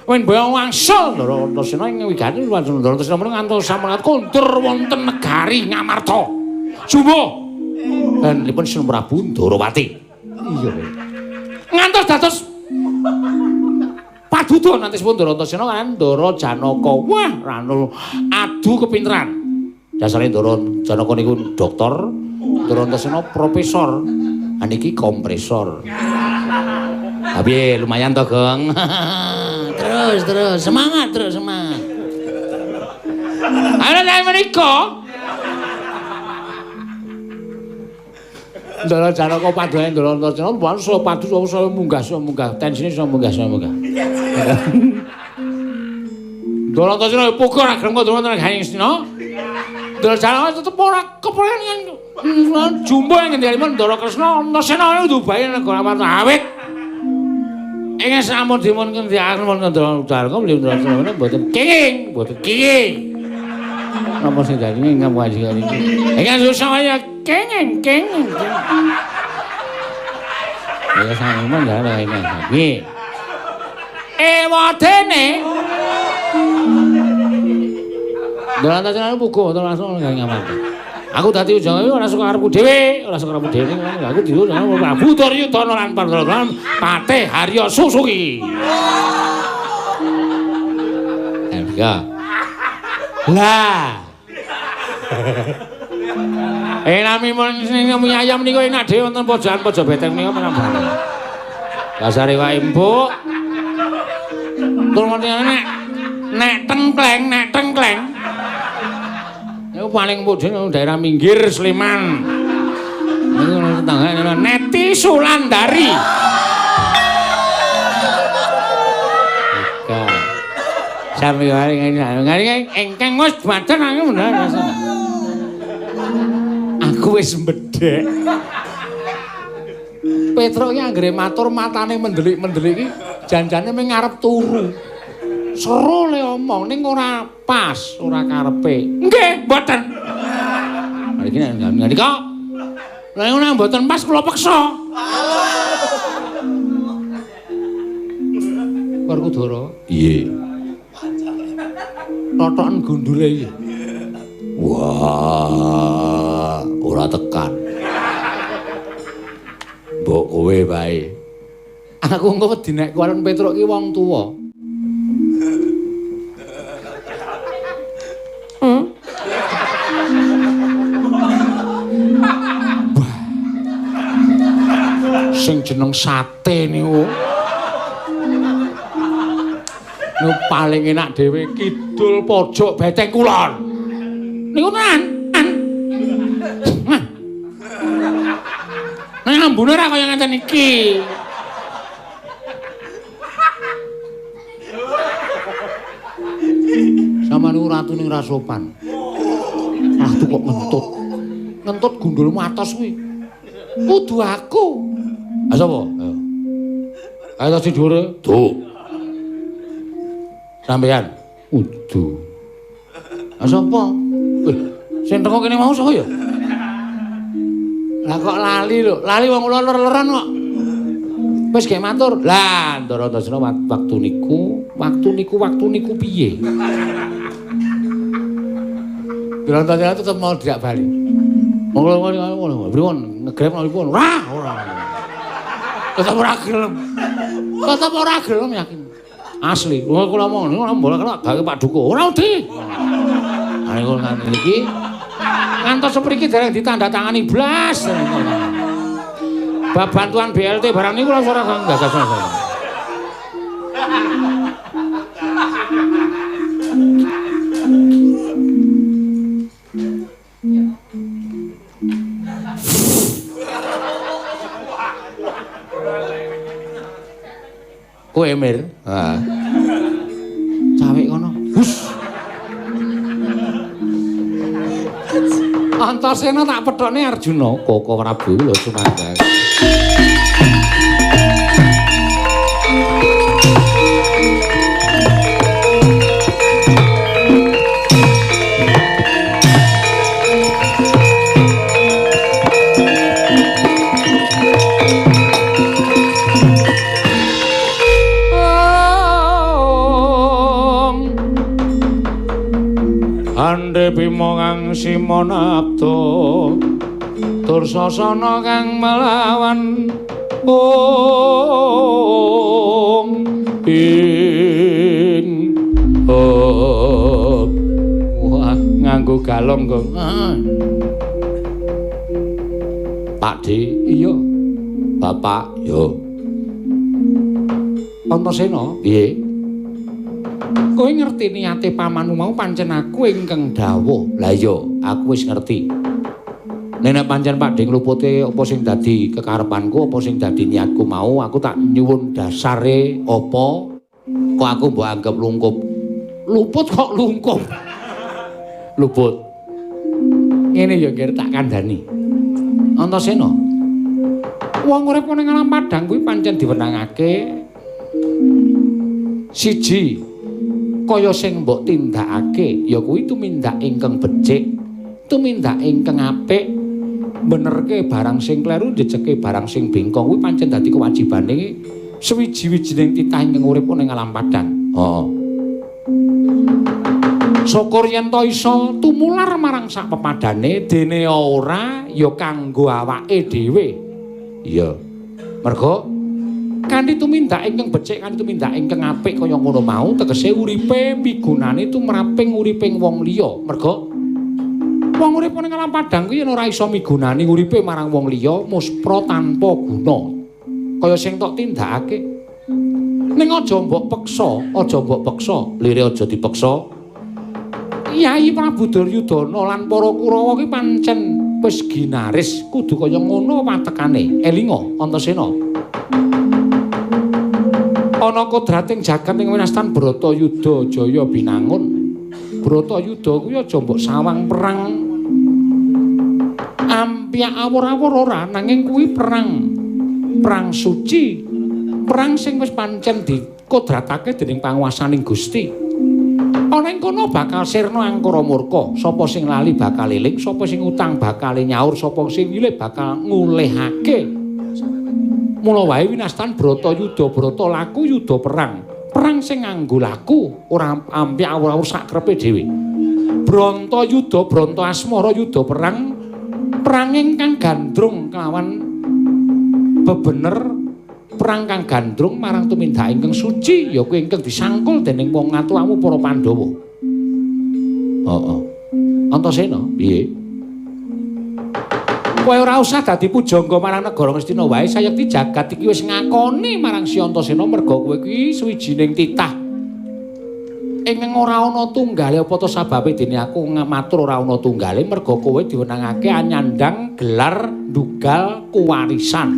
Wen boyong wangsul Ndara Antasena ing wigati Ndara Antasena menika ngantos sampun kondur wonten negari Ngamarta. Jumbo. Dan dipun Sun Prabu Ndarawati. Iya, ngantos dados paduda nanti pun Ndara Antasena kan Ndara Janaka. Wah, ranu adu kepinteran. Dasare Ndara Janaka niku doktor, Ndara Antasena profesor. Niki kompresor. Tapi lumayan to, Gong. Terus terus semangat terus semangat. Ayo nek menika. Ndara Janaka padhae Ndara Antasena saya padu saya munggah saya munggah tensine saya munggah saya munggah. Ndara Antasena puga ora gelem kok Ndara Ngastina. Ndara Janaka tetep ora kepengen jumbo ing ngendikanipun Ndara Kresna Antasena ndubahi negara Amarta awit. Ing sampun dipun ngendikaken wonten Ndara Janaka beliau Ndara Antasena mboten kenging, mboten kenging. Napa sing dadi ngene iki? Ingkang susah ya kenging kenging. Ya sampeyan ndara ingkang nggih. Ewadene Ndara Antasena puguh mboten langsung nang Amarta. Aku dadi ujang ora suka karepku dhewe, ora suka karepku dhewe. Aku diundang Prabu Duryudana lan Pandhawa Patih Harya Susuki. Ya. Lah. Nami sing mie ayam niku enak dhewe wonten pojokan pojok beteng niku menapa. Dasare wae empuk. Tur nek nek tengkleng, nek tengkleng. Niku paling empuk dhewe daerah minggir Sleman. Niku tetanggane Neti Sulandari. Sami wae ngene ingkang wis badan aku bener. Aku wis mbedhek. Petruk iki anggere matur matane mendelik-mendelik iki janjane mung ngarep turu. Seru le omong ning ora pas, ora karepe. Nggih, mboten. Iki nek ngendika. Lah nek mboten pas kula peksa. Werkudara. Piye? Totoken gundule iki. Wah, ora tekan. Mbok kowe wae. Aku engko wedi nek kuwaron Petruk ki wong tuwa. Wah. Sing jeneng sate niku. Niku paling enak dhewe kidul pojok beteng kulon. Niku tenan. Nek ambune ora kaya ngeten iki. Sama niku ratu ning ra sopan. Ratu kok ngentut. Ngentut gundulmu atos kuwi. Kudu aku. Ha sapa? Ayo. Ayo sing dhuwure. Duh. Sampeyan udu. Ha sapa? Sing teko kene mau sapa ya? Lah kok lali lho, lali wong kula ler-leran kok. Wis gek matur. Lah, Ndara Antasena waktu niku, waktu niku, waktu niku piye? Ndara Antasena tetep mau dijak bali. Wong kula ngono, pripun ngegrep pripun? Ora, ora. Tetep ora gelem. Tetep ora gelem yakin. Asli, wong kula omong ora mbola kena gawe Pak Duko. Ora wedi. Ha niku nganti iki ngantos sepriki dereng ditandatangani blas. Bab bantuan BLT barang niku langsung ora gagas. Kowe Mir, heeh. Cawek kono. Hus. Antasena tak pethokne Arjuna, Koko Prabu lho sumangga. Ande Bima kang simonabda Dursasana kang melawan ong ing wah nganggo galong kok. Pak D, iya. Bapak, yo. Antasena, piye? Kowe ngerti niate pamanmu mau pancen aku ingkang dawuh. Lah iya, aku wis ngerti. Nek pancen Pakdhe ngluputi apa sing dadi kekarepanku, apa sing dadi niatku mau, aku tak nyuwun dasare apa kok aku mbok anggap lungkup. Luput kok lungkup. Luput. Ngene ya Ngger tak kandhani. Antasena. Wong urip ning alam padhang kuwi pancen diwenangake siji kaya sing mbok tindakake ya kuwi tumindak ingkang becik, tumindak ingkang apik, benerke barang sing kleru, jejeke barang sing bengkong kuwi pancen dadi kewajibane suwiji-wijining titah ingkang urip ning alam padhang. Heeh. Syukur yen to iso tumular marang sak pepadane dene ora ya kanggo awake dhewe. Iya. Mergo kanthi tumindak ingkang becik, kanthi tumindak ingkang apik kaya ngono mau tegese uripe migunani tumraping uriping wong liya. Mergo wong urip ning alam padhang kuwi yen ora iso migunani uripe marang wong liya muspra tanpa guna. Kaya sing tok tindakake. Ning aja mbok peksa, aja mbok peksa, lire aja dipeksa. Kyai Prabu Duryudana lan para Kurawa kuwi pancen wis ginaris kudu kaya ngono patekane. Elinga Antasena. Ana kodrating jagat ing winastan Bratayuda Jaya Binangun. Bratayuda kuwi aja mbok sawang perang ampyak awur-awur ora, nanging kuwi perang perang suci, perang sing wis pancen dikodratake dening panguwasaning Gusti. Ana ing kono bakal sirna angkara murka, sapa sing lali bakal eling, sapa sing utang bakal nyaur, sapa sing nyilih bakal ngulehake. Mula wae winastan Bratayuda brata laku yuda perang. Perang sing nganggo laku ora ampyak awur-awur sakrepe dhewe. Brantayuda branta asmara yuda perang, perang ingkang gandrung kelawan bebener, perang kang gandrung marang tumindak ingkang suci ya kuwi ingkang disangkul dening wong ngatuamu para Pandhawa. Heeh. Antasena, piye? Kowe ora usah dadi pujangga marang negara Ngastina wae, sayekti jagat iki wis ngakoni marang Si Antasena merga kowe iki suwijining titah ingkang ora ana tunggale. Apa to sababe dene aku matur ora ana tunggale? Merga kowe diwenangake anyandang gelar ndugal kuwarisan.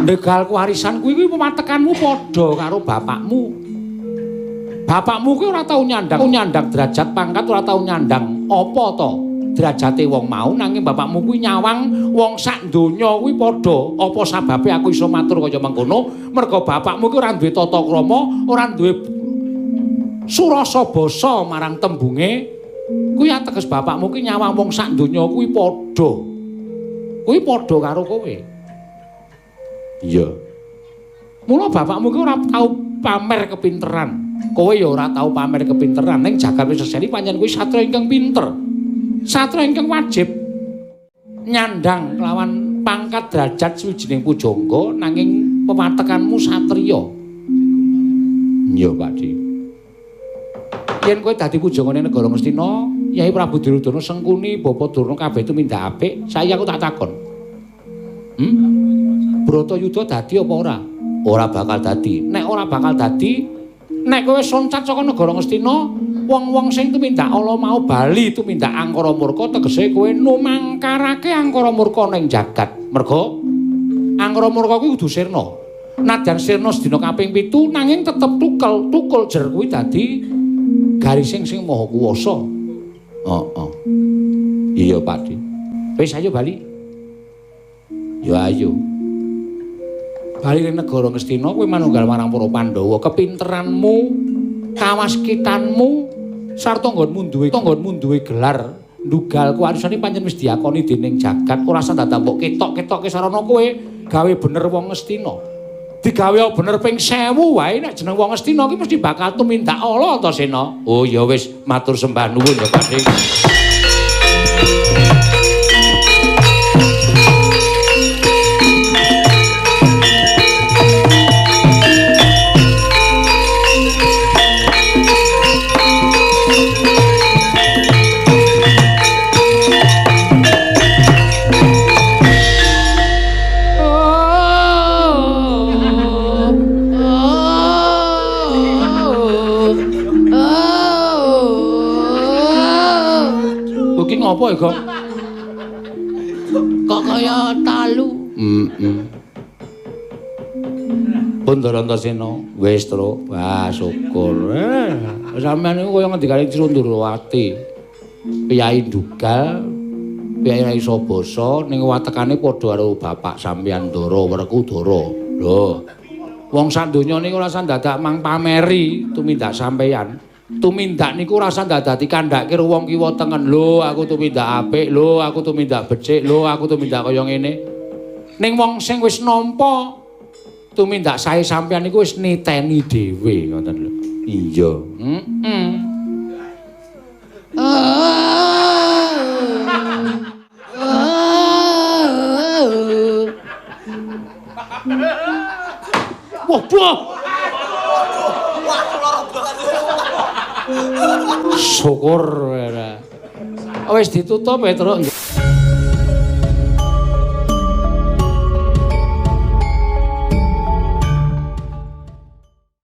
Ndugal kuwarisan kuwi kuwi pematekanmu padha karo bapakmu. Bapakmu kuwi ora tau nyandang derajat pangkat, ora tau nyandang apa to derajate wong mau, nanging bapakmu kuwi nyawang wong sak donya kuwi padha. Apa sababe aku iso matur kaya mengkono? Merga bapakmu kuwi ora duwe tata krama, ora duwe surasa basa marang tembunge. Kuwi ateges bapakmu kuwi nyawang wong sak donya kuwi padha. Kuwi padha karo kowe. Iya. Mula bapakmu kuwi ora tau pamer kepinteran. Kowe ya ora tau pamer kepinteran, ning jagat wis seseni pancen kuwi satria ingkang pinter. Satria ingkang wajib nyandang kelawan pangkat derajat suwijining pujangga, nanging pewatekanmu satriya. Iya, Pakdhe. Yen kowe dadi pujanggane negara Ngastina, Yai Prabu Duryudana Sengkuni, Bapa Durna kabeh tumindak apik, saiki aku tak takon. Bratayuda dadi apa ora? Ora bakal dadi. Nek ora bakal dadi, nek kowe soncat saka negara Ngastina, wong-wong sing tumindak ala mau bali tumindak angkara murka, tegese kowe numangkarake angkara murka ning jagat. Merga angkara murka kuwi kudu sirna. Nadyan sirna sedina kaping 7 nanging tetep tukel, tukul jer kuwi dadi garising sing maha kuwasa. Heeh. Iya, Pakdhe. Wis ayo bali. Ya ayo. Bali ning negara Ngastina kowe manunggal marang para Pandhawa. Kepinteranmu, kawaskitanmu, sarta nggonmu duwe gelar ndugal kuwarisane pancen wis diakoni dening jagat. Ora usah dadak mbok ketok-ketokke sarana kowe gawe bener wong Ngastina. Digawe bener ping 1000 wae nek jeneng wong Ngastina ki mesti bakal tumindak ala Antasena. Oh ya wis, matur sembah nuwun ya Pakdhe. Lho ki ngopo ya, Gong? Kok kaya talu? Heeh. Pun Antasena, wis, Truk. Wah, syukur. Sampeyan niku kaya ngendikane Cundrawati. Piyai Dugal, piyai ra iso basa ning watekane padha karo bapak sampeyan Ndara Werkudara. Lho. Wong sak donya niku ora usah dadak mang pameri tumindak sampeyan. Tumindak niku ora usah dadak dikandhake karo wong kiwa tengen. Lho, aku tumindak apik, lho, aku tumindak becik, lho, aku tumindak kaya ngene. Ning wong sing wis nampa tumindak sae sampeyan niku wis niteni dhewe ngoten lho. Iya. Heeh. Waduh. Syukur ora. Wis ditutup ya, Truk.